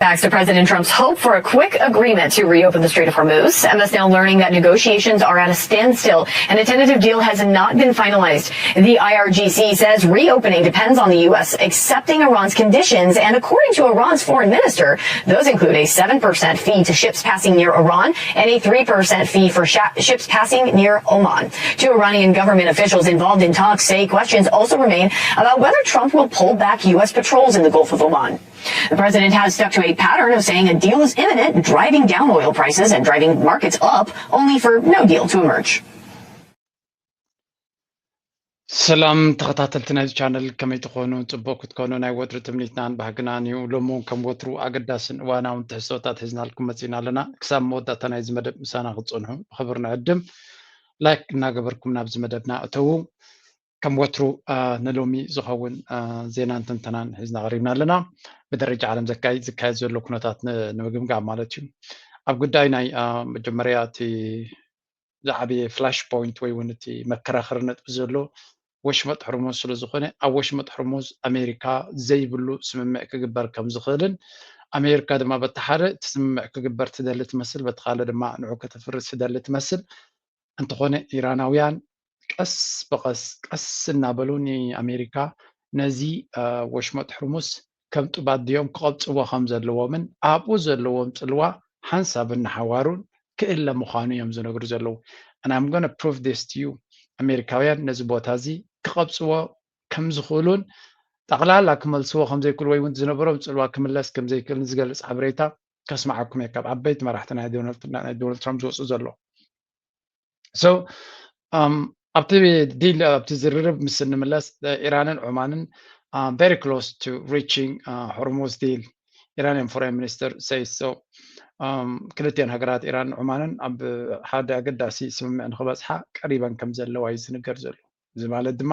Backs to President Trump's hope for a quick agreement to reopen the Strait of Hormuz. M S now learning that negotiations are at a standstill and a tentative deal has not been finalized. The I R G C says reopening depends on the U S accepting Iran's conditions, and according to Iran's foreign minister, those include a seven percent fee to ships passing near Iran and a three percent fee for sha- ships passing near Oman. Two Iranian government officials involved in talks say questions also remain about whether Trump will pull back U S patrols in the Gulf of Oman. The president has stuck to a pattern of saying a deal is imminent, driving down oil prices and driving markets up, only for no deal to emerge. ሰላም ተኸታተልቲ ናይዚ ቻነል፣ ከመይ ትኾኑ? ጽቡቕ ክትኮኑ ናይ ወትሩ ትምኒትናን ባህግናን እዩ። ሎሚ እውን ከም ወትሩ ኣገዳስን እዋናውን ትሕዝቶታት ሒዝናልኩም መጺና ኣለና። ክሳብ መወዳእታ ናይዚ መደብ ምሳና ክትጸንሑ ብኽብሪ ንዕድም። ላይክ እናገበርኩም ናብዚ መደብና እተዉ። ከም ወትሩ ንሎሚ ዝኸውን ዜናን ትንተናን ሒዝና ቀሪብና ኣለና። ብደረጃ ዓለም ዘካይ ዝካየድ ዘሎ ኩነታት ንምግምጋም ማለት እዩ። ኣብ ጉዳይ ናይ መጀመርያ እቲ ዝዓበየ ፍላሽ ፖይንት ወይ እውን እቲ መከራኸሪ ነጥቢ ዘሎ ወሽመጥ ሕርሙዝ ስለ ዝኾነ፣ ኣብ ወሽመጥ ሕርሙዝ ኣሜሪካ ዘይብሉ ስምምዕ ክግበር ከም ዝኽእልን ኣሜሪካ ድማ በቲ ሓደ እቲ ስምምዕ ክግበር ትደሊ ትመስል፣ በቲ ካልእ ድማ ንዑ ከተፍርስ ትደሊ ትመስል። እንተኾነ ኢራናውያን ቀስ ብቐስ ቀስ እናበሉ ንኣሜሪካ ነዚ ወሽመጥ ሕርሙዝ ከም ጡባት ድዮም ክቐብፅዎ ከም ዘለዎምን ኣብኡ ዘለዎም ፅልዋ ሓንሳብ እናሓዋሩን ክእለ ምዃኑ እዮም ዝነግሩ ዘለዉ። And I'm gonna prove this to you። ኣሜሪካውያን ነዚ ቦታ እዚ ክቐብፅዎ ከም ዝኽእሉን ጠቕላላ ክመልስዎ ከም ዘይክእሉ ወይ እውን ዝነበሮም ፅልዋ ክምለስ ከም ዘይክእል ዝገልፅ ሓበሬታ ከስማዓኩም እየ ካብ ዓበይቲ መራሕቲ ናይ ዶናልድ ትራምፕ ዝወፁ ዘሎ። So ኣብቲ ዲል ኣብቲ ዝርርብ ምስ እንምለስ ኢራንን ዑማንን very close to reaching ሕርሙዝ ዲል። ኢራንያን ፎሬን ሚኒስተር ሰይ so ክልቲኦን ሃገራት ኢራንን ዑማንን ኣብ ሓደ ኣገዳሲ ስምምዕ ንክበፅሓ ቀሪበን ከም ዘለዋ እዩ ዝንገር ዘሎ። እዚ ማለት ድማ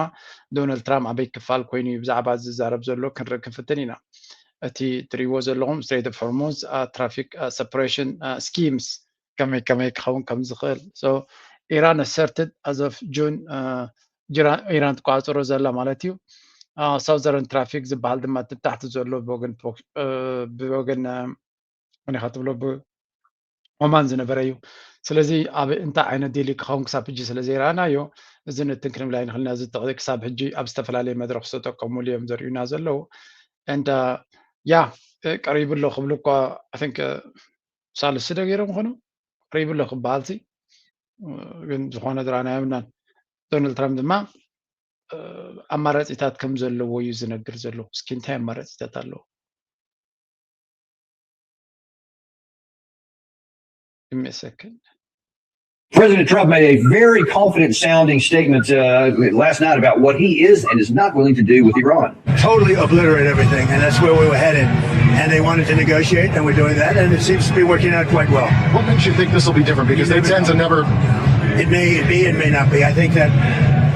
ዶናልድ ትራምፕ ኣበይ ክፋል ኮይኑ እዩ ብዛዕባ ዝዛረብ ዘሎ ክንርኢ ክንፍትን ኢና። እቲ ትሪእዎ ዘለኹም ስትሬት ኦፍ ሆርሙዝ ትራፊክ ሰፐሬሽን ስኪምስ ከመይ ከመይ ክኸውን ከም ዝኽእል ኢራን ኣሰርትድ ኣዘፍ ጁን ኢራን ትቆፃፀሮ ዘላ ማለት እዩ። ሳውዘርን ትራፊክ ዝበሃል ድማ ትታሕቲ ዘሎ ብወገን መኒኻ ትብሎ ብኦማን ዝነበረ እዩ። ስለዚ ኣብ እንታይ ዓይነት ዲል ክኸውን ክሳብ ሕጂ ስለ ዘይረኣናዮ እዚ ንትን ክንብል ኣይንኽልና። እዚ ክሳብ ሕጂ ኣብ ዝተፈላለየ መድረኽ ዝተጠቀሙሉ እዮም ዘርእዩና ዘለዉ። And ያ ቀሪቡ ኣሎ ክብሉ እኳ I think ሳልስቲ ዶ ገይሮም ይኾኑ ቀሪቡ ኣሎ ክበሃል ሲ ግን ዝኾነ ዝረኣናዮ የብልናን። ዶናልድ ትራምፕ ድማ ኣማራፂታት ከም ዘለዎ እዩ ዝነግር ዘሎ። እስኪ እንታይ ኣማራፂታት ኣለዎ? Give me a second. President Trump made a very confident sounding statement uh, last night about what he is and is not willing to do with Iran. Totally obliterate everything, and that's where we were headed. And they wanted to negotiate, and we're doing that, and it seems to be working out quite well. What makes you think this will be different? Because they tend to never. It may be, it may not be. I think that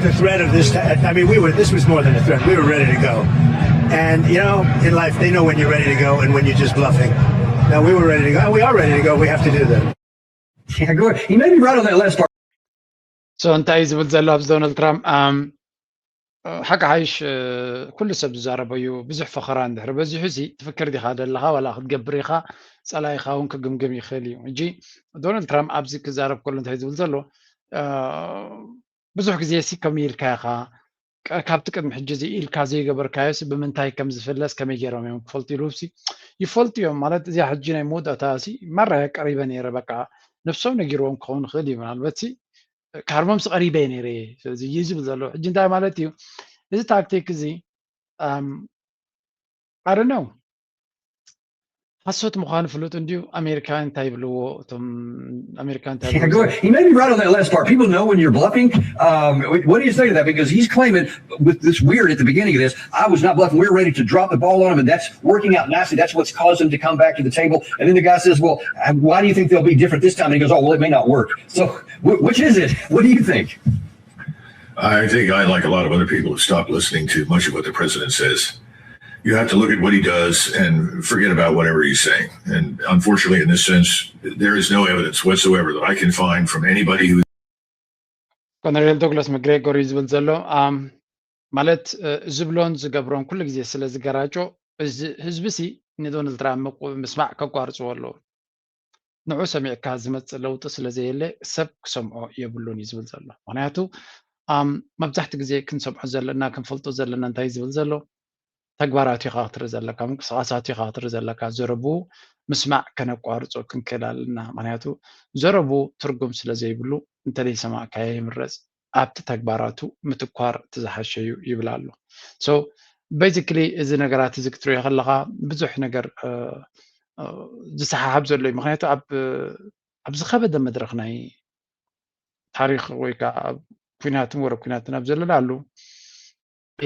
the threat of this, I mean, we were, this was more than a threat. We were ready to go. And, you know, in life, they know when you're ready to go and when you're just bluffing. Now, we were ready to go, and we are ready to go. We have to do that. Yeah, go ahead. He may be right on that last part. So እንታይ እዩ ዝብል ዘሎ ኣብዚ ዶናልድ ትራምፕ ሓቂ ሓይሽ ኩሉ ሰብ ዝዛረቦ እዩ። ብዙሕ ፈኸራ እንድሕር በዚሑ ሲ ትፍክር ዲኻ ዘለኻ ዋላ ክትገብር ኢኻ ጸላኢኻ እውን ክግምግም ይኽእል እዩ። ሕጂ ዶናልድ ትራምፕ ኣብዚ ክዛረብ ከሎ እንታይ ዝብል ዘሎ ብዙሕ ግዜ ሲ ከምኡ ኢልካ ኢኻ ካብቲ ቅድሚ ሕጂ እዚ ኢልካ ዘይገበርካዮ ሲ ብምንታይ ከም ዝፍለስ ከመይ ገይሮም እዮም ክፈልጡ ኢሉ ሲ ይፈልጡ እዮም ማለት እዚኣ ሕጂ ናይ መወዳእታ ሲ ማራ ቀሪበ ነይረ በቃ ነብሶም ነጊርዎም ክኸውን ይኽእል እዩ ምናልበት ሲ ካርሞም ሲ ቀሪበ ነይረ ስለዚ እዩ ዝብል ዘሎ ሕጂ እንታይ ማለት እዩ እዚ ታክቲክ እዚ I don't know ሓሶት ምዃኑ ፍሉጥ እንድዩ ኣሜሪካውያን እንታይ ይብልዎ እቶም ኣሜሪካውያን እንታይ ይብልዎ He may be right on that last part. People know when you're bluffing. Um, what do you say to that? Because he's claiming with this weird at the beginning of this, I was not bluffing. We were ready to drop the ball on him, and that's working out nicely. That's what's caused him to come back to the table. And then the guy says, "Well, why do you think they'll be different this time?" And he goes, "Oh, well, it may not work." So, which is it? What do you think? I think I, like a lot of other people, have stopped listening to much of what the president says. You have to look at what he does and forget about whatever he's saying. And unfortunately, in this sense, there is no evidence whatsoever that I can find from anybody who. ኮነሬል ዶግላስ መግሬጎር እዩ ዝብል ዘሎ ማለት ዝብሎን ዝገብሮን ኩሉ ግዜ ስለ ዝገራጮ እዚ ህዝቢ ሲ ንዶናልድ ትራምፕ ምስማዕ ከቋርፅዎ ኣለዎ። ንዑ ሰሚዕካ ዝመፅእ ለውጢ ስለ ዘየለ ሰብ ክሰምዖ የብሉን እዩ ዝብል ዘሎ። ምክንያቱ ኣም፣ መብዛሕቲ ግዜ ክንሰምዖ ዘለና ክንፈልጦ ዘለና እንታይ ዝብል ዘሎ ተግባራት ኢኻ ክትርኢ ዘለካ፣ ምንቅስቃሳት ኢኻ ክትርኢ ዘለካ። ዘረቡ ምስማዕ ከነቋርፆ ክንክእል ኣለና። ምክንያቱ ዘረቡ ትርጉም ስለ ዘይብሉ እንተዘይሰማዕካዮ ይምረፅ፣ ኣብቲ ተግባራቱ ምትኳር እቲ ዝሓሸ እዩ ይብል ኣሎ። So basically እዚ ነገራት እዚ ክትሪኦ ከለካ ብዙሕ ነገር ዝሰሓሓብ ዘሎ እዩ። ምክንያቱ ኣብ ኣብ ዝኸበደ መድረክ ናይ ታሪክ ወይ ከዓ ኣብ ኩናትን ወረ ኩናትን ኣብ ዘለናሉ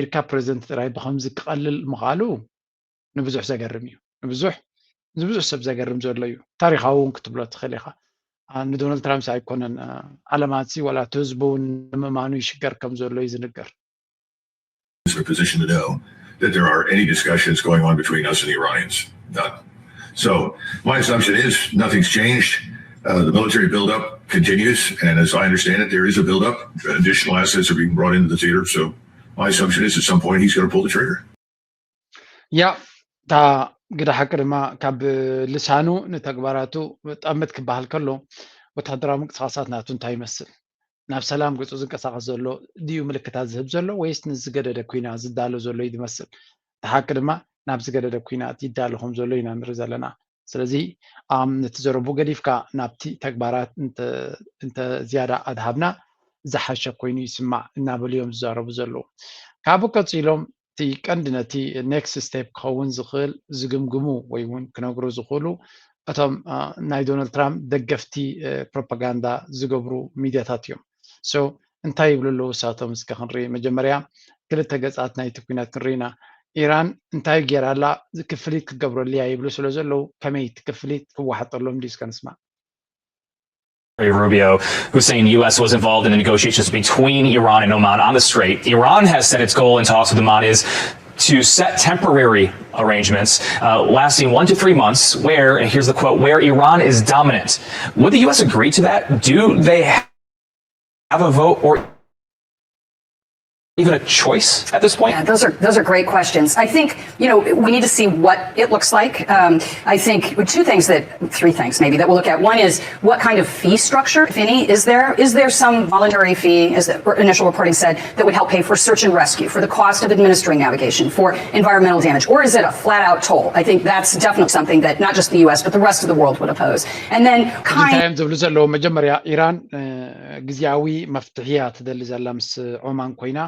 ኢልካ ፕሬዚደንት ጥራይ ብከምዚ ክቐልል ምኽኣሉ ንብዙሕ ዘገርም እዩ። ንብዙሕ ንብዙሕ ሰብ ዘገርም ዘሎ እዩ። ታሪካዊ እውን ክትብሎ ትኽእል ኢኻ። ንዶናልድ ትራምፕ ኣይኮነን ዓለማት ሲ ዋላ እቲ ህዝቡ እውን ንምእማኑ ይሽገር ከም ዘሎ እዩ ዝንገር። Is in a position to know that there are any discussions going on between us and the Iranians. None. So my assumption is nothing's changed. Uh, the military buildup continues, and as I understand it, there is a buildup. Additional assets are being brought into the theater, so my assumption is at some point he's going to pull the trigger. ያ እታ ግደ ሓቂ ድማ ካብ ልሳኑ ንተግባራቱ ጠምት ክበሃል ከሎ ወታደራዊ ምንቅስቃሳት ናቱ እንታይ ይመስል? ናብ ሰላም ገፁ ዝንቀሳቀስ ዘሎ ድዩ ምልክታት ዝህብ ዘሎ ወይስ ንዝገደደ ኩና ዝዳሎ ዘሎ እዩ ዝመስል? እቲ ሓቂ ድማ ናብ ዝገደደ ኩናት ይዳሎ ከም ዘሎ ኢና ንርኢ ዘለና። ስለዚ ኣም ነቲ ዘረቡ ገዲፍካ ናብቲ ተግባራት እንተ ዝያዳ ኣድሃብና ዝሓሸ ኮይኑ ይስማዕ እናበሉ እዮም ዝዛረቡ ዘለዉ። ካብኡ ቀፂሎም እቲ ቀንዲ ነቲ ኔክስት ስቴፕ ክኸውን ዝኽእል ዝግምግሙ ወይ እውን ክነግሩ ዝኽእሉ እቶም ናይ ዶናልድ ትራምፕ ደገፍቲ ፕሮፓጋንዳ ዝገብሩ ሚድያታት እዮም። So እንታይ ይብሉ ኣለዉ እሳቶም እስከ ክንርኢ። መጀመርያ ክልተ ገፃት ናይቲ ኩናት ክንርኢ ኢና። ኢራን እንታይ ገይራ ኣላ ክፍሊት ክገብረሉ እያ ይብሉ ስለ ዘለዉ ከመይ እቲ ክፍሊት ክወሓጠሎም ድዩ እስከ ንስማዕ። Rubio, who's saying the U S was involved in the negotiations between Iran and Oman on the Strait. Iran has said its goal in talks with Oman is to set temporary arrangements uh, lasting one to three months where, and here's the quote, where Iran is dominant. Would the U S agree to that? Do they have a vote or even a choice at this point? Yeah, those are those are great questions. I think you know we need to see what it looks like. Um, I think two things that three things maybe that we'll look at. One is what kind of fee structure, if any, is there? Is there some voluntary fee, as the initial reporting said, that would help pay for search and rescue, for the cost of administering navigation, for environmental damage, or is it a flat-out toll? I think that's definitely something that not just the U S but the rest of the world would oppose. And then kind. እንታይ እዮም ዝብሉ ዘለዉ? መጀመርያ ኢራን ግዜያዊ መፍትሒ እያ ትደሊ ዘላ ምስ ኦማን ኮይና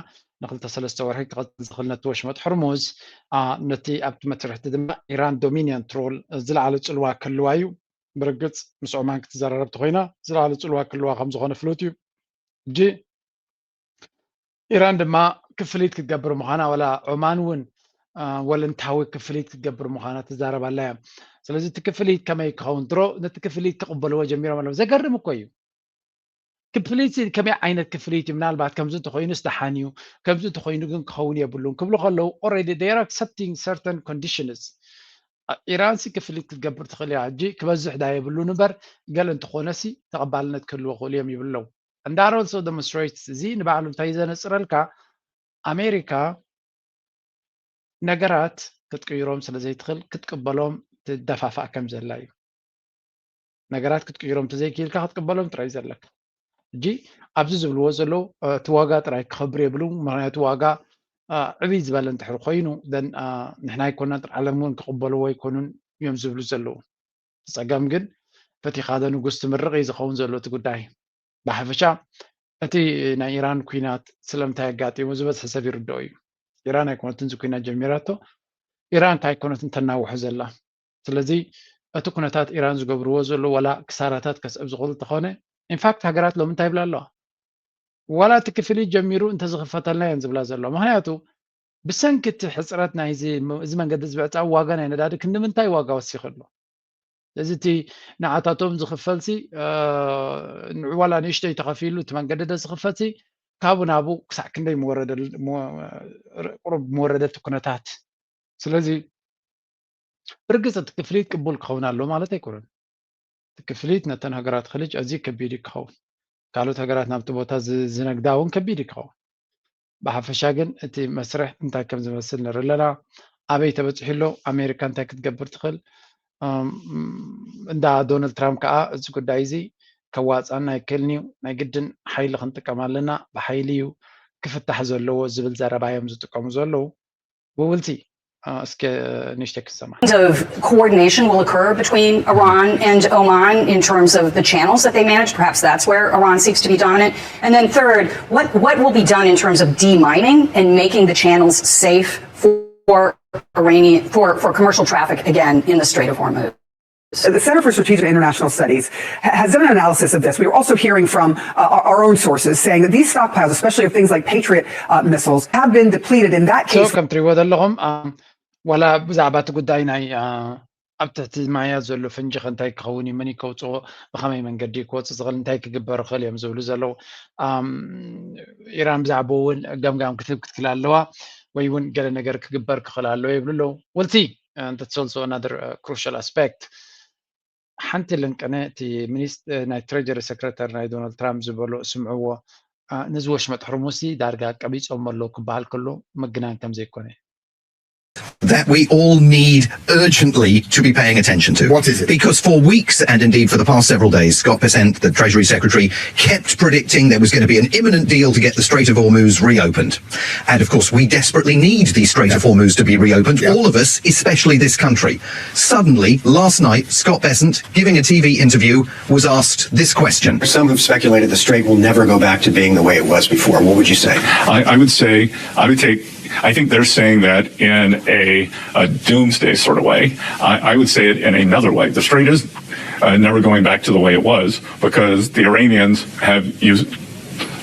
ንክልተ ሰለስተ ወርሒ ክቐፅል ዝኽእል ነቲ ወሽመጥ ሕርሙዝ ነቲ ኣብቲ መስርሕቲ ድማ ኢራን ዶሚኒየን ትሮል ዝለዓለ ፅልዋ ክህልዋ እዩ። ብርግፅ ምስ ኦማን ክትዘራረብ ተኮይና ዝለዓለ ፅልዋ ክህልዋ ከም ዝኾነ ፍሉጥ እዩ። ሕጂ ኢራን ድማ ክፍሊት ክትገብር ምዃና ዋላ ኦማን እውን ወለንታዊ ክፍሊት ክትገብር ምዃና ትዛረብ ኣላ እያ። ስለዚ እቲ ክፍሊት ከመይ ክኸውን ድሮ ነቲ ክፍሊት ክቕበልዎ ጀሚሮም ኣለዉ። ዘገርም እኮ እዩ። ክፍሊት ከመይ ዓይነት ክፍሊት እዩ? ምናልባት ከምዚ እንተኮይኑስ ደሓን እዩ፣ ከምዚ እንተኮይኑ ግን ክኸውን የብሉን ክብሉ ከለዉ already they are accepting certain conditions። ኢራን ሲ ክፍሊት ክትገብር ትኽእል እያ። ሕጂ ክበዝሕ ዳ የብሉን እምበር ገለ እንተኾነ ሲ ተቐባልነት ክህልዎ ክእሉ እዮም ይብሉ ኣለዉ። And that also demonstrates እዚ ንባዕሉ እንታይ ዘነፅረልካ ኣሜሪካ ነገራት ክትቅይሮም ስለ ዘይትኽእል ክትቅበሎም ትደፋፋእ ከም ዘላ እዩ። ነገራት ክትቅይሮም እንተዘይክኢልካ ክትቅበሎም ጥራይ ዘለካ። ሕጂ ኣብዚ ዝብልዎ ዘለዉ እቲ ዋጋ ጥራይ ክኸብር የብሉ። ምክንያቱ ዋጋ ዕብይ ዝበለ እንድሕር ኮይኑ ንሕና ኣይኮናን ጥር ዓለም እውን ክቕበልዎ ኣይኮኑን እዮም ዝብሉ ዘለዉ። ጸገም ግን ፈቲኻ ዶ ንጉስ ትምርቕ እዩ ዝኸውን ዘሎ እቲ ጉዳይ። ብሓፈሻ እቲ ናይ ኢራን ኩናት ስለምንታይ ኣጋጢሙ ዝበዝሐ ሰብ ይርድኦ እዩ። ኢራን ኣይኮነትን እዚ ኩናት ጀሚራቶ፣ ኢራን እንታይ ኮነት እንተናውሑ ዘላ። ስለዚ እቲ ኩነታት ኢራን ዝገብርዎ ዘሎ ዋላ ክሳራታት ከስዕብ ዝኽእሉ እንተኾነ ኢንፋክት ሃገራት ሎሚ እንታይ ይብላ ኣለዋ? ዋላ እቲ ክፍሊት ጀሚሩ እንተዝኽፈተልና እየን ዝብላ ዘለዋ። ምክንያቱ ብሰንኪ እቲ ሕፅረት ናይ እዚ መንገዲ እዚ ምዕፃው ዋጋ ናይ ነዳዲ ክንዲ ምንታይ ዋጋ ወሲኹ ኣሎ? እዚ እቲ ንዓታቶም ዝኽፈል ሲ ንዑ ዋላ ንእሽተይ ተኸፊሉ እቲ መንገዲ ዶ ዝኽፈል ሲ ካብኡ ናብኡ ክሳዕ ክንደይ ምወረደ ቁሩብ ምወረደ እቲ ኩነታት። ስለዚ ብርግፅ እቲ ክፍሊት ቅቡል ክኸውን ኣለዎ ማለት ኣይኮነን። እቲ ክፍሊት ነተን ሃገራት ኸሊጅ ኣዝዩ ከቢድ እዩ ክኸውን። ካልኦት ሃገራት ናብቲ ቦታ ዝነግዳ እውን ከቢድ እዩ ክኸውን። ብሓፈሻ ግን እቲ መስርሕ እንታይ ከም ዝመስል ንርኢ ኣለና። ኣበይ ተበፂሑ ኣሎ? ኣሜሪካ እንታይ ክትገብር ትኽእል? እንዳ ዶናልድ ትራምፕ ከዓ እዚ ጉዳይ እዚ ከዋፅኣና ኣይክእልን እዩ፣ ናይ ግድን ሓይሊ ክንጥቀም ኣለና፣ ብሓይሊ እዩ ክፍታሕ ዘለዎ ዝብል ዘረባ እዮም ዝጥቀሙ ዘለዉ። We will see. እስከ ንእሽተይ ክንሰማዕ። Of coordination will occur between Iran and Oman in terms of the channels that they manage. Perhaps that's where Iran seeks to be dominant. And then third, what, what will be done in terms of demining and making the channels safe for Iranian, for, for commercial traffic again in the Strait of Hormuz? The Center for Strategic and International Studies has done an analysis of this. We are also hearing from uh, our own sources saying that these stockpiles, especially of things like Patriot uh, missiles, have been depleted. In that case, ከም ትሪእዎ ዘለኹም ዋላ ብዛዕባ እቲ ጉዳይ ናይ ኣብ ትሕቲ ማያ ዘሎ ፈንጂ ከ እንታይ ክኸውን እዩ፣ መን ከውፅኦ፣ ብኸመይ መንገዲ ክወፅእ ዝኽእል፣ እንታይ ክግበር ይኽእል እዮም ዝብሉ ዘለዉ። ኢራን ብዛዕባ እውን ገምጋም ክትህብ ክትክል ኣለዋ ወይ እውን ገለ ነገር ክግበር ክኽእል ኣለዎ ይብሉ ኣለዉ። We'll see. That's also another crucial aspect. ሓንቲ ልንቅነ እቲ ናይ ትሬጀሪ ሰክረታሪ ናይ ዶናልድ ትራምፕ ዝበሎ ስምዕዎ፣ ነዚ ወሽመጥ ሕርሙስ ዳርጋ ቀቢፆም ኣለዉ ክበሃል ከሎ ምግናን ከም ዘይኮነ። That we all need urgently to be paying attention to. What is it? Because for weeks and indeed for the past several days, Scott Bessent, the Treasury Secretary, kept predicting there was going to be an imminent deal to get the Strait of Hormuz reopened. And of course, we desperately need the Strait of Hormuz to be reopened, all of us, especially this country. Suddenly, last night, Scott Bessent, giving a T V interview, was asked this question. Some have speculated the strait will never go back to being the way it was before. What would you say? I, I would say, I would take I think they're saying that in a, a doomsday sort of way. I, I, would say it in another way. The strait is uh, never going back to the way it was because the Iranians have used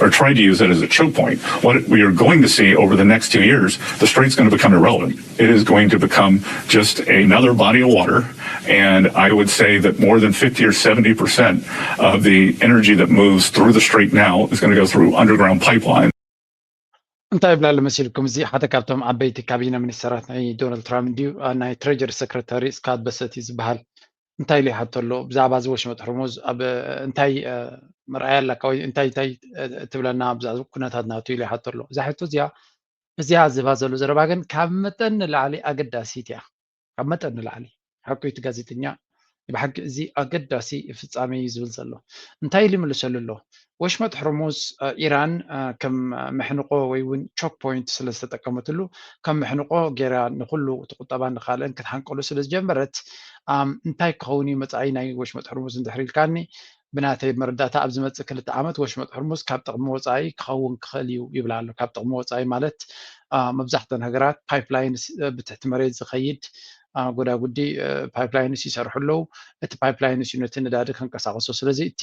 or tried to use it as a choke point. What we are going to see over the next two years, the strait's going to become irrelevant. It is going to become just another body of water. And I would say that more than fifty or seventy percent of the energy that moves through the strait now is going to go through underground pipelines. እንታይ ይብላ ኣሎ መሲልኩም? እዚ ሓደ ካብቶም ዓበይቲ ካቢነ ሚኒስተራት ናይ ዶናልድ ትራምፕ እንድዩ። ናይ ትሬጀሪ ሰክረታሪ ስካት በሰት እዩ ዝበሃል። እንታይ ኢሉ ይሓቶ ኣሎ ብዛዕባ እዚ ወሽመጥ ሕርሙዝ? ኣብ እንታይ መርኣያ ኣለካ ወይ እንታይ እንታይ ትብለና ብዛዕባ ኩነታት ናቱ ኢሉ ይሓቶ ኣሎ። እዛ ሕቶ እዚኣ እዚኣ ዝባ ዘሎ ዘረባ ግን ካብ መጠን ንላዕሊ ኣገዳሲት እያ። ካብ መጠን ንላዕሊ ሓቁ እቲ ጋዜጠኛ ብሓቂ እዚ ኣገዳሲ ፍጻሜ እዩ ዝብል ዘሎ። እንታይ ኢሉ ይምልሰሉ ኣሎ? ወሽመጥ ሕርሙዝ ኢራን ከም መሕንቆ ወይ እውን ቾክ ፖይንት ስለ ዝተጠቀመትሉ ከም መሕንቆ ገይራ ንኩሉ እቲ ቁጠባን ንካልእን ክትሓንቀሉ ስለ ዝጀመረት እንታይ ክኸውን እዩ መጻኢ ናይ ወሽመጥ ሕርሙዝ እንድሕር ኢልካኒ ብናተይ መረዳእታ ኣብ ዝመጽእ ክልተ ዓመት ወሽመጥ ሕርሙዝ ካብ ጥቕሚ ወጻኢ ክኸውን ክኽእል እዩ ይብላ ኣሎ። ካብ ጥቕሚ ወጻኢ ማለት መብዛሕተን ሃገራት ፓይፕላይንስ ብትሕቲ መሬት ዝኸይድ ጎዳጉዲ ፓይፕላይንስ ይሰርሑ ኣለዉ። እቲ ፓይፕላይንስ እዩ ነቲ ነዳዲ ከንቀሳቕሶ። ስለዚ እቲ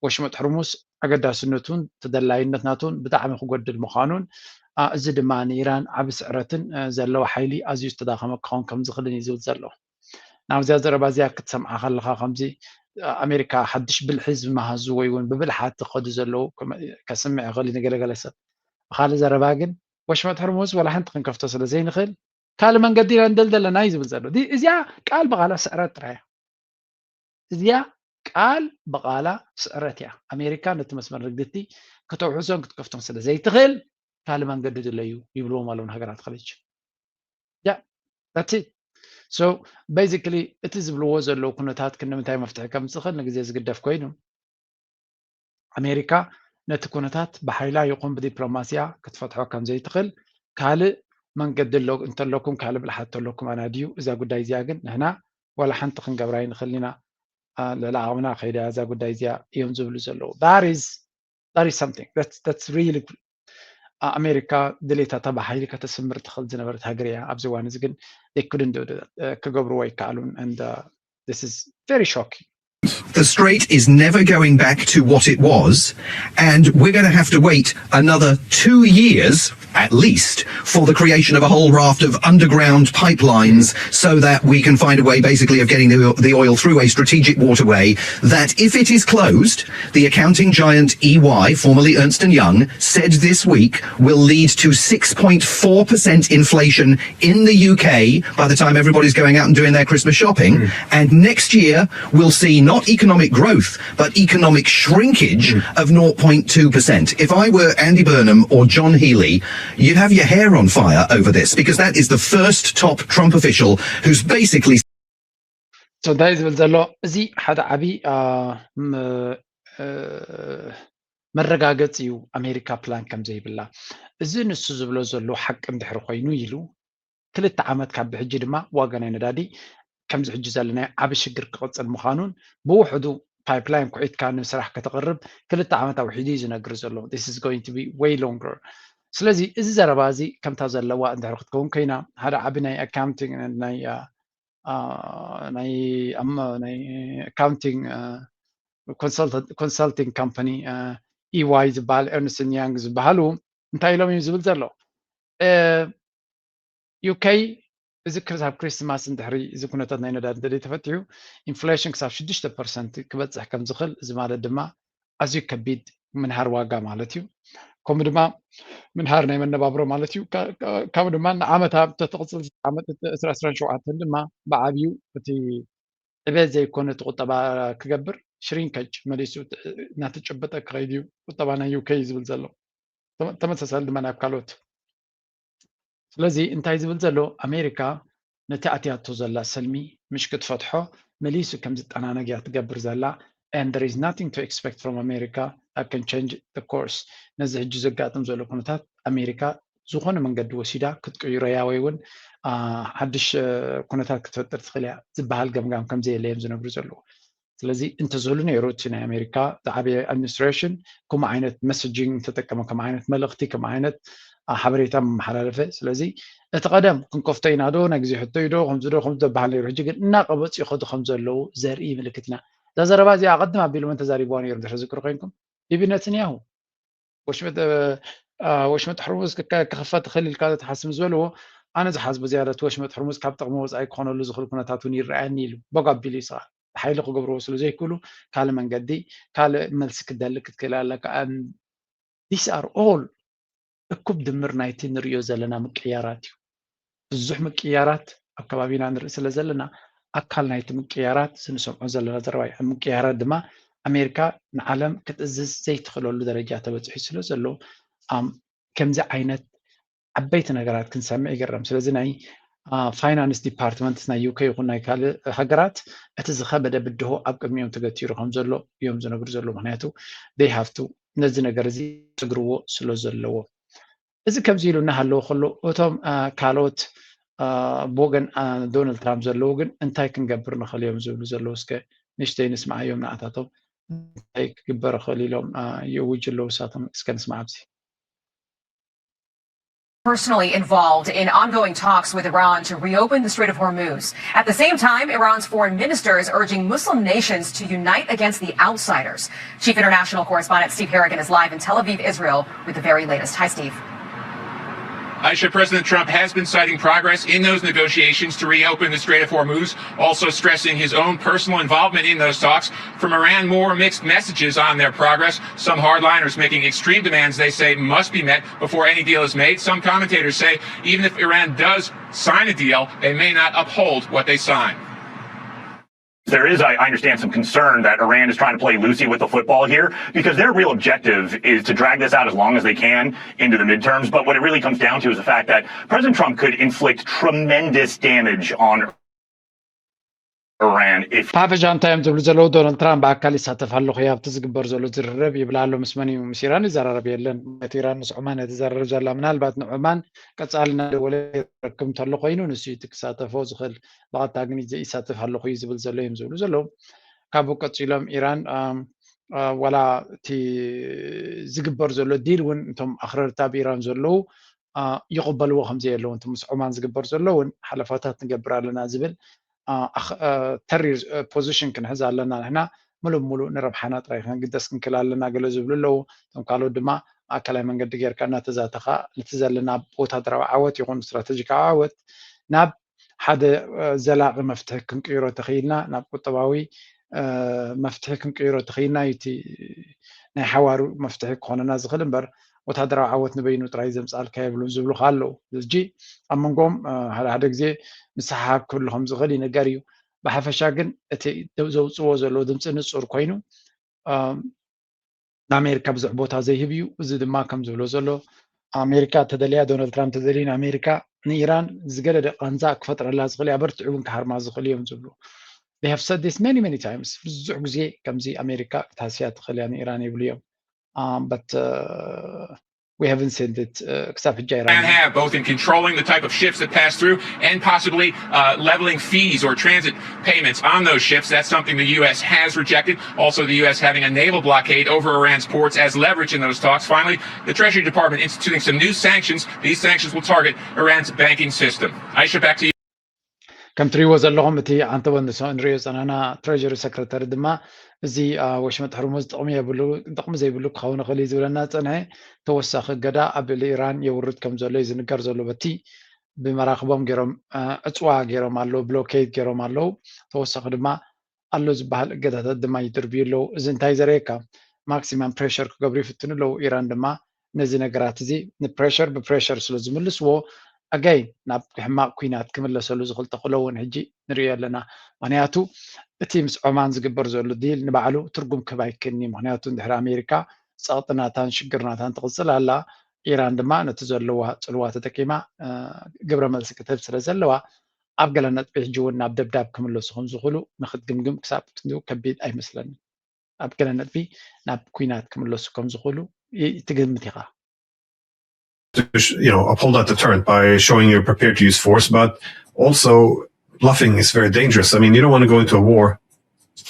ወሽመጥ ሕርሙዝ ኣገዳስነቱን ተደላይነት ናቱን ብጣዕሚ ክጎድል ምዃኑን እዚ ድማ ንኢራን ዓቢ ስዕረትን ዘለዎ ሓይሊ ኣዝዩ ዝተዳኸመ ክኸውን ከም ዝኽእልን እዩ ዝብል ዘሎ። ናብዚኣ ዘረባ እዚኣ ክትሰምዓ ከለኻ ከምዚ ኣሜሪካ ሓድሽ ብልሒ ዝመሃዙ ወይ እውን ብብልሓት ዝኸዱ ዘለዉ ከስምዕ ይኽእል እዩ ንገለገለ ሰብ። ብኻልእ ዘረባ ግን ወሽመጥ ሕርሙዝ ዋላ ሓንቲ ክንከፍቶ ስለ ዘይንኽእል ካልእ መንገዲ ኢና ንደልደለና እዩ ዝብል ዘሎ። እዚኣ ቃል ብቓላ ስዕረት ጥራይ እያ። እዚኣ ቃል ብቓላ ስዕረት እያ። ኣሜሪካ ነቲ መስመር ንግድቲ ከተውሕሶን ክትከፍቶን ስለ ዘይትኽእል ካልእ መንገዲ ድለዩ ይብልዎም ኣለዉ ንሃገራት ኸሊጅ። ያ that's it. So basically እቲ ዝብልዎ ዘለዉ ኩነታት ክንዲ ምንታይ መፍትሒ ከም ዝኽእል ንግዜ ዝግደፍ ኮይኑ ኣሜሪካ ነቲ ኩነታት ብሓይላ ይኹን ብዲፕሎማስያ ክትፈትሖ ከም ዘይትኽእል ካልእ መንገዲ እንተለኩም ካልእ ብልሓት እንተለኩም ኣና ድዩ እዛ ጉዳይ እዚኣ ግን ንሕና ዋላ ሓንቲ ክንገብራ ይንኽእል ኢና ልዕሊ ዓቕምና ከይዳ እዛ ጉዳይ እዚኣ እዮም ዝብሉ ዘለዉ that is that is something that's that's really ኣሜሪካ ድሌታታ ብሓይሊ ከተስምር ትኽእል ዝነበረት ሃገር እያ ኣብዚ እዋን እዚ ግን they couldn't do that ክገብርዎ ኣይከኣሉን and this is very shocking The strait is never going back to what it was, and we're going to have to wait another two years at least for the creation of a whole raft of underground pipelines so that we can find a way basically of getting the, the oil through a strategic waterway that if it is closed, the accounting giant E Y, formerly Ernst and Young, said this week will lead to six point four percent inflation in the U K by the time everybody's going out and doing their Christmas shopping. And next year, we'll see not not economic growth, but economic shrinkage of zero point two percent. If I were Andy Burnham or John Healey, you'd have your hair on fire over this, because that is the first top Trump official who's basically So እንታይ እዩ ዝብል ዘሎ? እዚ ሓደ ዓብዪ መረጋገፂ እዩ ኣሜሪካ ፕላን ከም ዘይብላ። እዚ ንሱ ዝብሎ ዘሎ ሓቂ እንድሕር ኮይኑ ኢሉ ክልተ ዓመት ካብ ብሕጂ ድማ ዋጋ ናይ ነዳዲ ከምዚ ሕጂ ዘለናዮ ዓቢ ሽግር ክቕጽል ምዃኑን ብውሕዱ ፓይፕላይን ኩዒትካ ንስራሕ ከተቕርብ ክልተ ዓመት ኣውሒዱ እዩ ዝነግር ዘሎ። This is going to be way longer። ስለዚ እዚ ዘረባ እዚ ከምታ ዘለዋ እንድሕር ክትከውን ኮይና ሓደ ዓቢ ናይ ኣካውንቲንግ ናይ ናይ ኣካውንቲንግ ኮንሳልቲንግ ካምፓኒ ኢዋይ ዝበሃል ኤርንስትን ያንግ ዝበሃሉ እንታይ ኢሎም እዩ ዝብል ዘሎ? ዩኬ እዚ ክሳብ ክሪስማስ እንድሕሪ እዚ ኩነታት ናይ ነዳዲ እንተዘይ ተፈትሑ ኢንፍሌሽን ክሳብ ሽዱሽተ ፐርሰንት ክበፅሕ ከም ዝኽእል፣ እዚ ማለት ድማ ኣዝዩ ከቢድ ምንሃር ዋጋ ማለት እዩ። ከምኡ ድማ ምንሃር ናይ መነባብሮ ማለት እዩ። ካብኡ ድማ ንዓመታ ተተቕፅል ዓመት ዕስራ ዕስራን ሸውዓተን ድማ ብዓብዩ እቲ ዕቤት ዘይኮነ እቲ ቁጠባ ክገብር ሽሪንከጅ መሊሱ እናተጨበጠ ክኸይድ እዩ ቁጠባ ናይ ዩኬ ዝብል ዘሎ። ተመሳሳሊ ድማ ናብ ካልኦት። ስለዚ እንታይ ዝብል ዘሎ ኣሜሪካ ነቲ ኣትያቶ ዘላ ሰልሚ ምሽ ክትፈትሖ መሊሱ ከም ዝጠናነግ እያ ትገብር ዘላ and there is nothing to expect from America that can change the course። ነዚ ሕጂ ዘጋጥም ዘሎ ኩነታት ኣሜሪካ ዝኾነ መንገዲ ወሲዳ ክትቅይሮ እያ ወይ እውን ሓድሽ ኩነታት ክትፈጥር ትኽእል እያ ዝበሃል ገምጋም ከም ዘየለ እዮም ዝነግሩ ዘለዉ። ስለዚ እንተዝህሉ ነይሩ እቲ ናይ ኣሜሪካ ዝዓበየ ኣድሚኒስትሬሽን ከምኡ ዓይነት መሰጂንግ እንተጠቀመ ከም ዓይነት መልእኽቲ ከም ዓይነት ሓበሬታ መመሓላለፈ። ስለዚ እቲ ቀደም ክንከፍቶ ኢና ዶ ናይ ግዜ ሕቶ እዩ ዶ ከምዚ ዶ ከምዚ ዶ በሃል ነይሩ። ሕጂ ግን እናቀበፁ ይኸዱ ከም ዘለዉ ዘርኢ ምልክት ኢና። እዛ ዘረባ እዚኣ ቀድም ኣቢሉ መን ተዛሪብዋ ነይሩ እንድሕር ዝክሩ ኮይንኩም ቢቢ ነትንያሁ ወሽመጥ ሕርሙዝ ክኸፈት ትኽእል ኢልካ ተሓስብ ዝበልዎ ኣነ ዝሓስቡ ዝያዳ እቲ ወሽመጥ ሕርሙዝ ካብ ጥቕሚ ወፃኢ ክኾነሉ ዝኽእል ኩነታት እውን ይረኣየኒ ኢሉ በጓ ኣቢሉ ይስኻ ሓይሊ ክገብርዎ ስለ ዘይክእሉ ካልእ መንገዲ ካልእ መልሲ ክደሊ ክትክእል ኣለካ። These are all እኩብ ድምር ናይቲ ንርእዮ ዘለና ምቅያራት እዩ። ብዙሕ ምቅያራት ኣብ ከባቢና ንርኢ ስለ ዘለና ኣካል ናይቲ ምቅያራት እዚ ንሰምዖ ዘለና ዘረባ እዩ። ምቅያራት ድማ ኣሜሪካ ንዓለም ክትእዝዝ ዘይትኽእለሉ ደረጃ ተበፂሑ ስለ ዘሎ ከምዚ ዓይነት ዓበይቲ ነገራት ክንሰምዕ ይገርም። ስለዚ ናይ ፋይናንስ ዲፓርትመንት ናይ ዩኬ ይኹን ናይ ካልእ ሃገራት እቲ ዝኸበደ ብድሆ ኣብ ቅድሚኦም ተገቲሩ ከም ዘሎ እዮም ዝነግሩ ዘሎ። ምክንያቱ they have to ነዚ ነገር እዚ ክስግርዎ ስለ ዘለዎ እዚ ከምዚ ኢሉ እናሃለዎ ከሎ እቶም ካልኦት ብወገን ዶናልድ ትራምፕ ዘለዉ ግን እንታይ ክንገብር ንኽእል እዮም ዝብሉ ዘለዉ እስከ ንሽተይ ንስምዓዮም ንኣታቶም እንታይ ክግበር ይኽእል ኢሎም የውጅ ኣለዉ እሳቶም እስከ ንስማዕ ኣብዚ personally involved in ongoing talks with Iran to reopen the Strait of Hormuz. At the same time, Iran's foreign minister is urging Muslim nations to unite against the outsiders. Chief International Correspondent Steve Harrigan is live in Tel Aviv, Israel, with the very latest. Hi, Steve. Ayesha, President Trump has been citing progress in those negotiations to reopen the Strait of Hormuz, also stressing his own personal involvement in those talks. From Iran, more mixed messages on their progress. Some hardliners making extreme demands they say must be met before any deal is made. Some commentators say even if Iran does sign a deal, they may not uphold what they sign. There is, I understand, some concern that Iran is trying to play Lucy with the football here because their real objective is to drag this out as long as they can into the midterms. But what it really comes down to is the fact that President Trump could inflict tremendous damage on Iran if ፓፈሻ እንታይ እዮም ዝብሉ ዘለዉ ዶናልድ ትራምፕ ብኣካል ይሳተፍ ኣለኹ ኣብቲ ዝግበር ዘሎ ዝርርብ ይብላ ኣሎ ምስ መን እዩ ምስ ኢራን ይዘራረብ የለን ማለት ኢራን ምስ ዑማን እያ ትዘራረብ ዘላ ምናልባት ንዑማን ቀፃሊ እናደወለ ይረክብ እንተሎ ኮይኑ ንሱ እቲ ክሳተፎ ዝኽእል ብቐጥታ ግን ይሳተፍ ኣለኹ እዩ ዝብል ዘሎ እዮም ዝብሉ ዘለዉ ካብኡ ቀፂሎም ኢራን ዋላ እቲ ዝግበር ዘሎ ዲል እውን እቶም ኣኽረርቲ ኣብ ኢራን ዘለዉ ይቕበልዎ ከም ዘየለዉ ምስ ዑማን ዝግበር ዘሎ እውን ሓለፋታት ንገብር ኣለና ዝብል ተሪር ፖዚሽን ክንሕዝ ኣለና ንሕና ሙሉእ ሙሉእ ንረብሓና ጥራይ ክንግደስ ክንክእል ኣለና ገለ ዝብሉ ኣለዉ እቶም ካልኦት ድማ ማእከላይ መንገዲ ጌርካ እናተዛተኻ ነቲ ዘለና ወታደራዊ ዓወት ይኹን ስትራተጂካዊ ዓወት ናብ ሓደ ዘላቒ መፍትሒ ክንቅይሮ ተኽኢልና ናብ ቁጠባዊ መፍትሒ ክንቅይሮ ተኽኢልና እዩ እቲ ናይ ሓዋሩ መፍትሒ ክኾነና ዝኽእል እምበር ወታደራዊ ዓወት ንበይኑ ጥራይ ዘምፅኣልካ የብሉን ዝብሉ ከዓ ኣለዉ ሕጂ ኣብ መንጎም ሓደ ሓደ ግዜ ምስሓሓብ ክህሉ ከም ዝኽእል ይንገር እዩ ብሓፈሻ ግን እቲ ዘውፅዎ ዘሎ ድምፂ ንፁር ኮይኑ ንኣሜሪካ ብዙሕ ቦታ ዘይህብ እዩ። እዚ ድማ ከም ዝብሎ ዘሎ ኣሜሪካ ተደልያ፣ ዶናልድ ትራምፕ ተደልዩ ንኣሜሪካ ንኢራን ዝገደደ ቃንዛ ክፈጥረላ ዝኽእል እያ፣ በርትዑ እውን ክሃርማ ዝኽእል እዮም ዝብሉ። They have said this many, many times። ብዙሕ ግዜ ከምዚ ኣሜሪካ ክትሃስያ ትኽእል እያ ንኢራን ይብሉ እዮም። Um, but uh, we haven't seen it uh, ክሳብ ሕጂ ኣይረኣናን። Have both in controlling the type of ships that pass through and possibly uh, leveling fees or transit payments on those ships. That's something the U S has rejected. Also, the U S having a naval blockade over Iran's ports as leverage in those talks. Finally, the Treasury Department instituting some new sanctions. These sanctions will target Iran's banking system. Aisha, back to you. ከም ትሪእዎ ዘለኹም እቲ ኣንቶኒ ንሪኦ ዝፀናና ትሬጀሪ ሰክረተሪ ድማ እዚ ወሽመጥ ሕርሙዝ ጥቕሚ የብሉ ጥቕሚ ዘይብሉ ክኸውን ይኽእል እዩ ዝብለና ዝፀንሐ ተወሳኺ እገዳ ኣብ ልዕሊ ኢራን የውርድ ከም ዘሎ እዩ ዝንገር ዘሎ። በቲ ብመራኽቦም ገይሮም ዕፅዋ ገይሮም ኣለዉ፣ ብሎኬድ ገይሮም ኣለዉ። ተወሳኺ ድማ ኣሎ ዝበሃል እገዳታት ድማ ይድርብዩ ኣለዉ። እዚ እንታይ ዘርእየካ? ማክሲማም ፕሬሸር ክገብሩ ይፍትኑ ኣለዉ። ኢራን ድማ ነዚ ነገራት እዚ ንፕሬሸር ብፕሬሸር ስለ ዝምልስዎ ኣጋይ ናብ ሕማቕ ኩናት ክምለሰሉ ዝኽእል ተኽእሎ እውን ሕጂ ንሪኦ ኣለና። ምክንያቱ እቲ ምስ ዖማን ዝግበር ዘሎ ዲል ንባዕሉ ትርጉም ክህብ ኣይክእልኒ። ምክንያቱ እንድሕር ኣሜሪካ ጸቕጥናታን ሽግርናታን ትቕጽል ኣላ፣ ኢራን ድማ ነቲ ዘለዋ ጽልዋ ተጠቂማ ግብረ መልሲ ክትህብ ስለ ዘለዋ ኣብ ገለ ነጥቢ ሕጂ እውን ናብ ደብዳብ ክምለሱ ከም ዝኽእሉ ንክትግምግም ክሳብ ክንድኡ ከቢድ ኣይመስለንን። ኣብ ገለ ነጥቢ ናብ ኩናት ክምለሱ ከም ዝኽእሉ ትግምት ኢኻ። to you know uphold that deterrent by showing you're prepared to use force, but also bluffing is very dangerous. I mean, you don't want to go into a war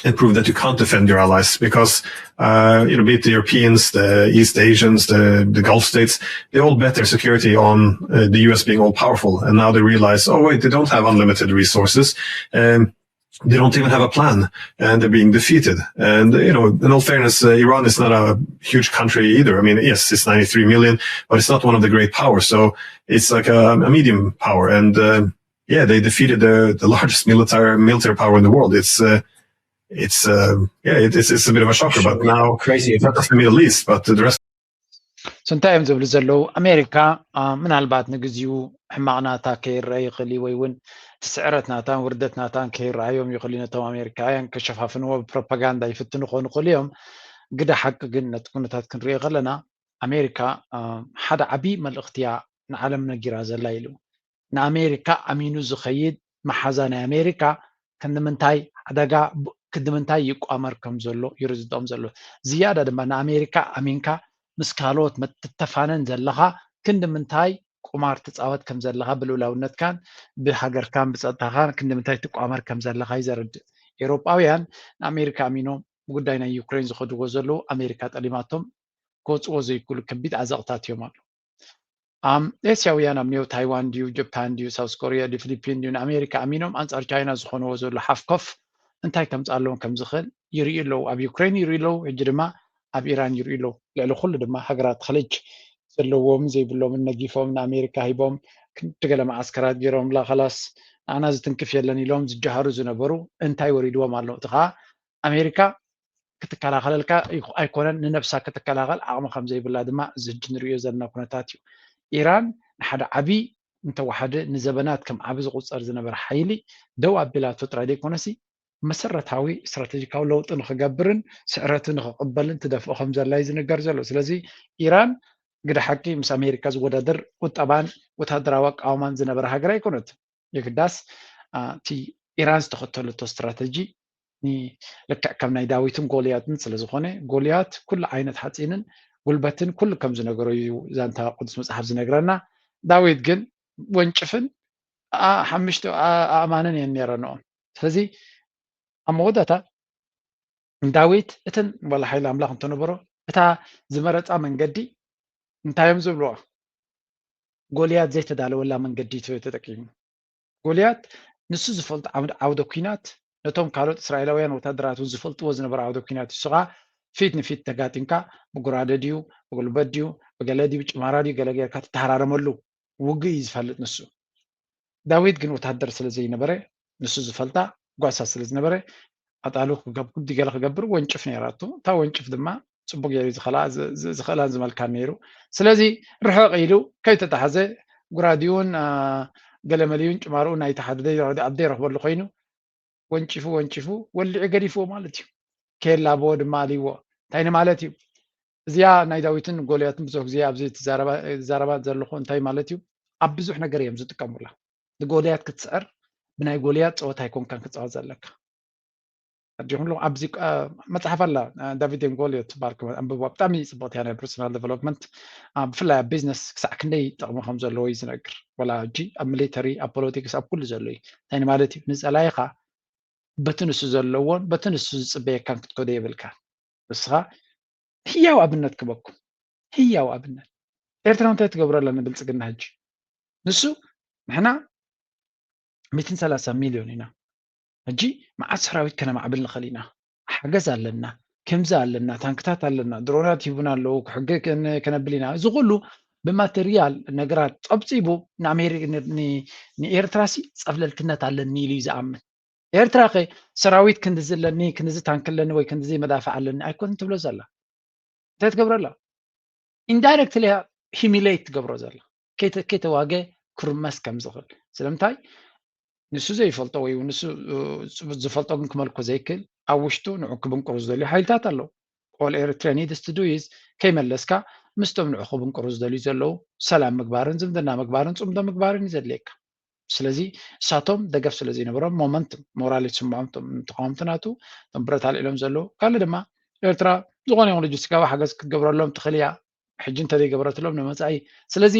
and prove that you can't defend your allies because uh, you know, be it the Europeans, the East Asians, the, the Gulf states, they all bet their security on uh, the U S being all powerful, and now they realize, oh wait, they don't have unlimited resources. Um, they don't even have a plan, and they're being defeated. And you know, in all fairness, uh, Iran is not a huge country either. I mean, yes, it's ninety-three million, but it's not one of the great powers. So it's like a, a medium power, and uh, yeah, they defeated the, the largest military military power in the world. It's uh, it's uh, yeah, it, it's it's a bit of a shocker, but now crazy. It's not just the Middle East, but the rest. So እንታይ እዮም ዝብሉ ዘለዉ? ኣሜሪካ ምናልባት ንግዚኡ ሕማቕ ናታ ከይረአ ይኽእል እዩ፣ ወይ እውን እቲ ስዕረት ናታን ውርደት ናታን ከይረኣዮም ይኽእል እዩ። ነቶም ኣሜሪካውያን ከሸፋፍንዎ ብፕሮፓጋንዳ ይፍትኑ ክኾኑ ይኽእሉ እዮም። ግደ ሓቂ ግን ነቲ ኩነታት ክንሪኦ ከለና ኣሜሪካ ሓደ ዓብዪ መልእኽቲ እያ ንዓለም ነጊራ ዘላ ኢሉ። ንኣሜሪካ ኣሚኑ ዝኸይድ መሓዛ ናይ ኣሜሪካ ክንዲ ምንታይ ሓደጋ ክንዲ ምንታይ ይቋመር ከም ዘሎ ይርድኦም ዘሎ። ዝያዳ ድማ ንኣሜሪካ ኣሚንካ ምስ ካልኦት ትተፋነን ዘለኻ ክንዲ ምንታይ ቁማር ትፃወት ከም ዘለኻ ብልኡላውነትካን ብሃገርካን ብፀጥታኻን ክንዲ ምንታይ ትቋመር ከም ዘለኻ እዩ ዘርድእ። ኤውሮጳውያን ንኣሜሪካ ኣሚኖም ብጉዳይ ናይ ዩክሬን ዝኸድዎ ዘለዉ ኣሜሪካ ጠሊማቶም ክወፅዎ ዘይክእሉ ከቢድ ዓዘቕታት እዮም ኣለዉ። ኤስያውያን ኣብ ኒው ታይዋን ድዩ ጃፓን ድዩ ሳውስ ኮሪያ ድዩ ፊሊፒን ድዩ ንኣሜሪካ ኣሚኖም ኣንፃር ቻይና ዝኾንዎ ዘሎ ሓፍኮፍ እንታይ ከምፅኣሎም ከም ዝኽእል ይርእዩ ኣለዉ። ኣብ ዩክሬን ይርእዩ ኣለዉ። ሕጂ ድማ ኣብ ኢራን ይርእዩ ኣለዉ። ልዕሊ ኩሉ ድማ ሃገራት ኸሊጅ ዘለዎም ዘይብሎምን ነጊፎም ንኣሜሪካ ሂቦም ክንዲ ገለ መዓስከራት ገይሮምላ ኸላስ ንኣና ዝትንክፍ የለን ኢሎም ዝጀሃሩ ዝነበሩ እንታይ ወሪድዎም ኣሎ? እቲ ኸዓ ኣሜሪካ ክትከላኸለልካ ኣይኮነን ንነብሳ ክትከላኸል ዓቕሚ ከም ዘይብላ ድማ እዚ ሕጂ ንርእዮ ዘለና ኩነታት እዩ። ኢራን ንሓደ ዓብዪ እንተወሓደ ንዘበናት ከም ዓቢ ዝቑጸር ዝነበረ ሓይሊ ደው ኣቢላቶ ጥራይ ዘይኮነሲ መሰረታዊ ስትራተጂካዊ ለውጢ ንኽገብርን ስዕረቱ ንኽቕበልን ትደፍኦ ከም ዘላ እዩ ዝንገር ዘሎ። ስለዚ ኢራን ግደ ሓቂ ምስ ኣሜሪካ ዝወዳደር ቁጠባን ወታደራዊ ኣቃውማን ዝነበረ ሃገር ኣይኮነትን። የግዳስ እቲ ኢራን ዝተኸተለቶ ስትራተጂ ልክዕ ከም ናይ ዳዊትን ጎልያትን ስለ ዝኾነ ጎልያት ኩሉ ዓይነት ሓፂንን ጉልበትን ኩሉ ከም ዝነገሮ እዩ ዛንታ ቅዱስ መፅሓፍ ዝነግረና። ዳዊት ግን ወንጭፍን ሓሙሽተ ኣእማንን እየን ነይረንኦም። ስለዚ ኣብ መወዳእታ ዳዊት እተን ዋላ ሓይሊ ኣምላኽ እንተነበሮ እታ ዝመረፃ መንገዲ እንታይ እዮም ዝብልዋ? ጎልያት ዘይተዳለወላ መንገዲ ተጠቂሙ። ጎልያት ንሱ ዝፈልጦ ዓውደ ኲናት ነቶም ካልኦት እስራኤላውያን ወታደራት እውን ዝፈልጥዎ ዝነበረ ዓውደ ኲናት እዩ። ንሱ ከዓ ፊት ንፊት ተጋጢምካ ብጉራደ ድዩ ብጉልበት ድዩ ብገለ ድዩ ጭማራ ድዩ ገለ ጌርካ ትተሃራረመሉ ውግእ እዩ ዝፈልጥ ንሱ። ዳዊት ግን ወታደር ስለ ዘይነበረ ንሱ ዝፈልጣ ጓሳ ስለ ዝነበረ ኣጣሉ ክዲ ገለ ክገብር ወንጭፍ ነይራቱ። እታ ወንጭፍ ድማ ፅቡቅ ገይሩ ዝኽእላን ዝመልካን ነይሩ። ስለዚ ርሕቕ ኢሉ ከይተታሓዘ ጉራዲኡን ገለመሊኡን ጭማርኡ ናይቲ ሓደ ኣብ ዘይረኽበሉ ኮይኑ ወንጭፉ ወንጭፉ ወሊዑ ገዲፍዎ ማለት እዩ። ኬላ ብዎ ድማ ኣልይዎ። እንታይ ንማለት እዩ? እዚኣ ናይ ዳዊትን ጎልያትን ብዙሕ ግዜ ኣብዚ ትዛረባ ዘለኹ እንታይ ማለት እዩ? ኣብ ብዙሕ ነገር እዮም ዝጥቀሙላ። ንጎልያት ክትስዕር ብናይ ጎልያት ፀወታ ኣይኮንካን ክፃወት ዘለካ። ኣዲኹም ኣብዚ መፅሓፍ ኣላ ዳቪድ ን ጎልያት ትበሃል፣ ኣንብባ። ብጣዕሚ ፅብቕቲ እያ ናይ ፐርሶናል ዴቨሎፕመንት። ብፍላይ ኣብ ቢዝነስ ክሳዕ ክንደይ ጥቕሚ ከም ዘለዎ እዩ ዝነግር። ወላ ሕጂ ኣብ ሚሊተሪ፣ ኣብ ፖለቲክስ፣ ኣብ ኩሉ ዘሎ እዩ። እንታይ ማለት እዩ? ንፀላኢኻ በቲ ንሱ ዘለዎን በቲ ንሱ ዝፅበየካን ክትከዶ የብልካን። ንስኻ ህያው ኣብነት ክበኩም፣ ህያው ኣብነት። ኤርትራ እንታይ ትገብሮ ኣላ ንብልፅግና ሕጂ? ንሱ ንሕና ሚእትን ሰላሳ ሚልዮን ኢና። ሕጂ መዓት ሰራዊት ከነማዕብል ንኽእል ኢና። ሓገዝ ኣለና፣ ከምዚ ኣለና፣ ታንክታት ኣለና፣ ድሮናት ሂቡና ኣለዉ፣ ክሕገ ከን- ከነብል ኢና። እዚ ኩሉ ብማቴሪያል ነገራት ጸብጺቡ ንኣሜሪ- ን- ን- ንኤርትራሲ ጸብለልትነት ኣለኒ ኢሉ እዩ ዝኣምን። ኤርትራ ከ ሰራዊት ክንድዚ ኣለኒ፣ ክንድዚ ታንክ ኣለኒ ወይ ክንድዚ መዳፍዕ ኣለኒ ኣይኮነን ትብሎ ዘላ። እንታይ ትገብሮ ኣላ? ኢንዳይረክትሊ ሂሚሌት ትገብሮ ዘላ። ከይተ- ከይተዋገ ክርመስ ከም ዝኽእል። ስለምንታይ? ንሱ ዘይፈልጦ ወይ ንሱ ዝፈልጦ ግን ክመልኮ ዘይክእል ኣብ ውሽጡ ንዑ ክብንቅሩ ዝደልዩ ሓይልታት ኣለዉ። All Eritrea needs to do is ከይመለስካ ምስቶም ንዑ ክብንቅሩ ዝደልዩ ዘለዉ ሰላም ምግባርን ዝምድና ምግባርን ጽምዶ ምግባርን እዩ ዘድልየካ። ስለዚ እሳቶም ደገፍ ስለ ዘይነበሮም ሞመንትም ሞራል ይስምዖም እቶም ተቃወምቲ ናቱ እቶም ብረት ኣልዒሎም ዘለዉ ካልእ ድማ ኤርትራ ዝኾነ ይኹን ሎጂስቲካዊ ሓገዝ ክትገብረሎም ትኽእል እያ ሕጂ እንተዘይገበረትሎም ንመጻኢ ስለዚ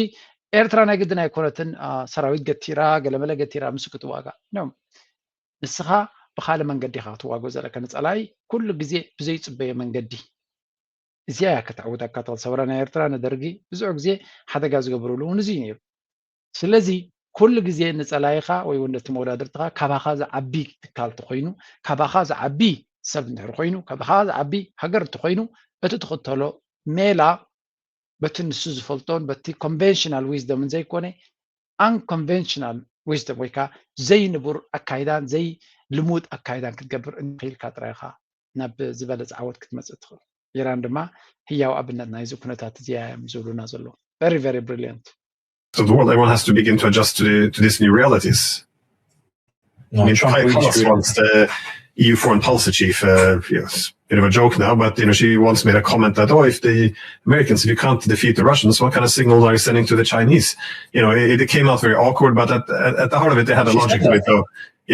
ኤርትራ ናይ ግድን ኣይኮነትን ሰራዊት ገቲራ ገለመለ ገቲራ ምስ ክትዋጋ ኖ ንስኻ ብካልእ መንገዲ ኢኻ ክትዋግኦ ዘለካ ንጸላኢ ኩሉ ግዜ ብዘይጽበዮ መንገዲ እዚኣ እያ ከተዕውተካ ትኽእል ሰውራ ናይ ኤርትራ ንደርጊ ብዙሕ ግዜ ሓደጋ ዝገብርሉ እውን እዚ እዩ ነይሩ ስለዚ ኩሉ ግዜ ንጸላኢኻ ወይ እውን ነቲ መወዳድርትኻ ካባኻ ዝዓቢ ትካል እንተኾይኑ ካባኻ ዝዓቢ ሰብ እንድሕር ኮይኑ ካባኻ ዝዓቢ ሃገር እንተኾይኑ እቲ ትኽተሎ ሜላ በቲ ንሱ ዝፈልጦን በቲ conventional wisdom ን ዘይኮነ unconventional wisdom ወይ ከዓ ዘይንቡር ኣካይዳን ዘይልሙድ ኣካይዳን ክትገብር እንክኢልካ ጥራይ ኢኻ ናብ ዝበለፀ ዓወት ክትመፅእ ትኽእል። ኢራን ድማ ህያው ኣብነት ናይዚ ኩነታት እዚኣ እዮም ዝብሉና ዘለዉ። Very very brilliant. So the world, everyone has to begin to adjust to, the, to these new realities. No, I mean, Trump Kaya really Kallas screwed up. Once the E U foreign policy chief, uh, yes, bit of a joke now, but you know, she once made a comment that, oh, if the Americans, if you can't defeat the Russians, what kind of signal are you sending to the Chinese? You know, it, it came out very awkward, but at, at, at the heart of it, they had a She logic said to that. It, though.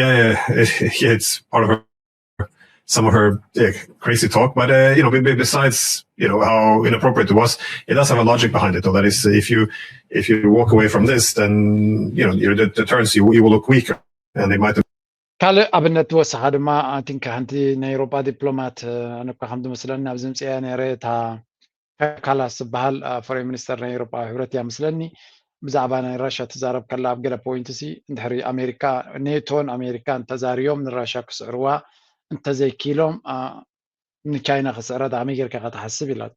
Yeah, yeah, it, yeah, it's part of her, some of her yeah, crazy talk. But uh, you know, be- be- besides, you know, how inappropriate it was, it does have a logic behind it. Though that is, if you if you walk away from this, then you know, your the deterrence you you will look weaker, and they might ካልእ ኣብነት ትወስኻ ድማ ኣንቲንካ ሓንቲ ናይ ኤሮጳ ዲፕሎማት ኣነ እኳ ከም ዝመስለኒ ኣብዚ ምፅያ ነረ እታ ካላስ ዝበሃል ፎሬን ሚኒስተር ናይ ኤሮጳ ሕብረት እያ ምስለኒ ብዛዕባ ናይ ራሻ ትዛረብ ከላ ኣብ ገለ ፖይንት ሲ እንድሕሪ ኣሜሪካ ኔቶን ኣሜሪካን ተዛርዮም ንራሻ ክስዕርዋ እንተዘይኪሎም ንቻይና ክስዕራ ዳዕሚ ጌርካ ከተሓስብ ኢላት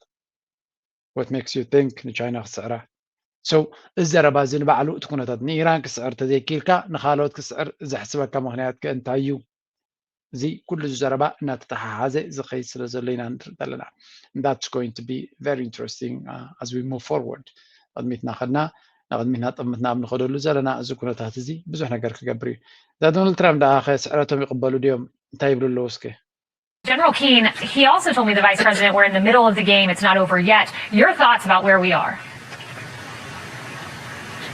what makes you think ንቻይና ክስዕራ so እዚ ዘረባ እዚ ንባዕሉ እቲ ኩነታት ንኢራን ክስዕር ተዘይኪልካ ንካልኦት ክስዕር ዘሕስበካ ምክንያት ከ እንታይ እዩ እዚ ኩሉ እዚ ዘረባ እናተተሓሓዘ ዝኸይድ ስለ ዘሎ ኢና ንርኢ ዘለና that's going to be very interesting uh, as we move forward ቅድሚትና ከድና ንቅድሚትና ጥምትና ኣብ ንኸደሉ ዘለና እዚ ኩነታት እዚ ብዙሕ ነገር ክገብር እዩ እዛ ዶናልድ ትራምፕ ደኣ ከ ስዕረቶም ይቕበሉ ድዮም እንታይ ይብሉ ኣለዉ እስከ General Keane, he also told me the vice president we're in the middle of the game, it's not over yet. Your thoughts about where we are?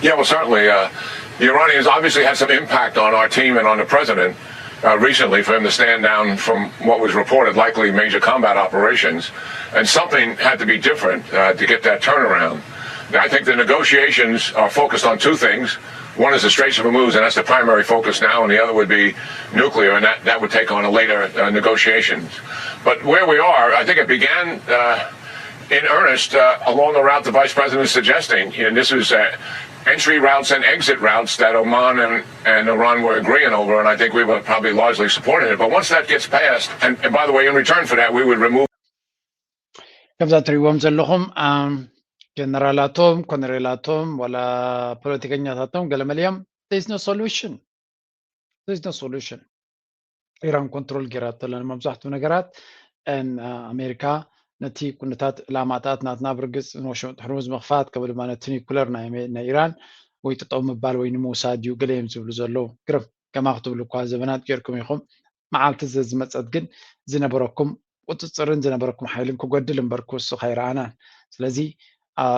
Yeah, well, certainly. Uh, the Iranians obviously had some impact on our team and on the president uh, recently for him to stand down from what was reported likely major combat operations. And something had to be different uh, to get that turnaround. Now, I think the negotiations are focused on two things. One is the Straits of Hormuz, and that's the primary focus now, and the other would be nuclear, and that, that would take on a later uh, negotiations. But where we are, I think it began uh, in earnest uh, along the route the vice president is suggesting. And this is uh, entry routes and exit routes that Oman and, and Iran were agreeing over, and I think we were probably largely supporting it. But once that gets passed, and, and by the way, in return for that, we would remove ከምዛ ትሪእዎም ዘለኹም ጀነራላቶም ኮነሬላቶም ወላ ፖለቲከኛታቶም ገለመሊኦም there's no solution there's no solution ኢራን ኮንትሮል ጌራቶ ኣለና መብዛሕትኡ ነገራት ኣሜሪካ ነቲ ኩነታት ዕላማታት ናትና ብርግፅ ንወሽመጥ ሕርሙዝ ምኽፋት ከምኡ ድማ ነቲ ኒኩለር ናይ ኢራን ወይ ጥጠው ምባል ወይ ንምውሳድ እዩ ገለ እዮም ዝብሉ ዘለዉ ግርም ከማ ክትብሉ እኳ ዘበናት ጌርኩም ኢኹም መዓልቲ ዘዝመፀት ግን ዝነበረኩም ቁፅፅርን ዝነበረኩም ሓይልን ክጎድል እምበር ክውስኽ ኣይረኣናን። ስለዚ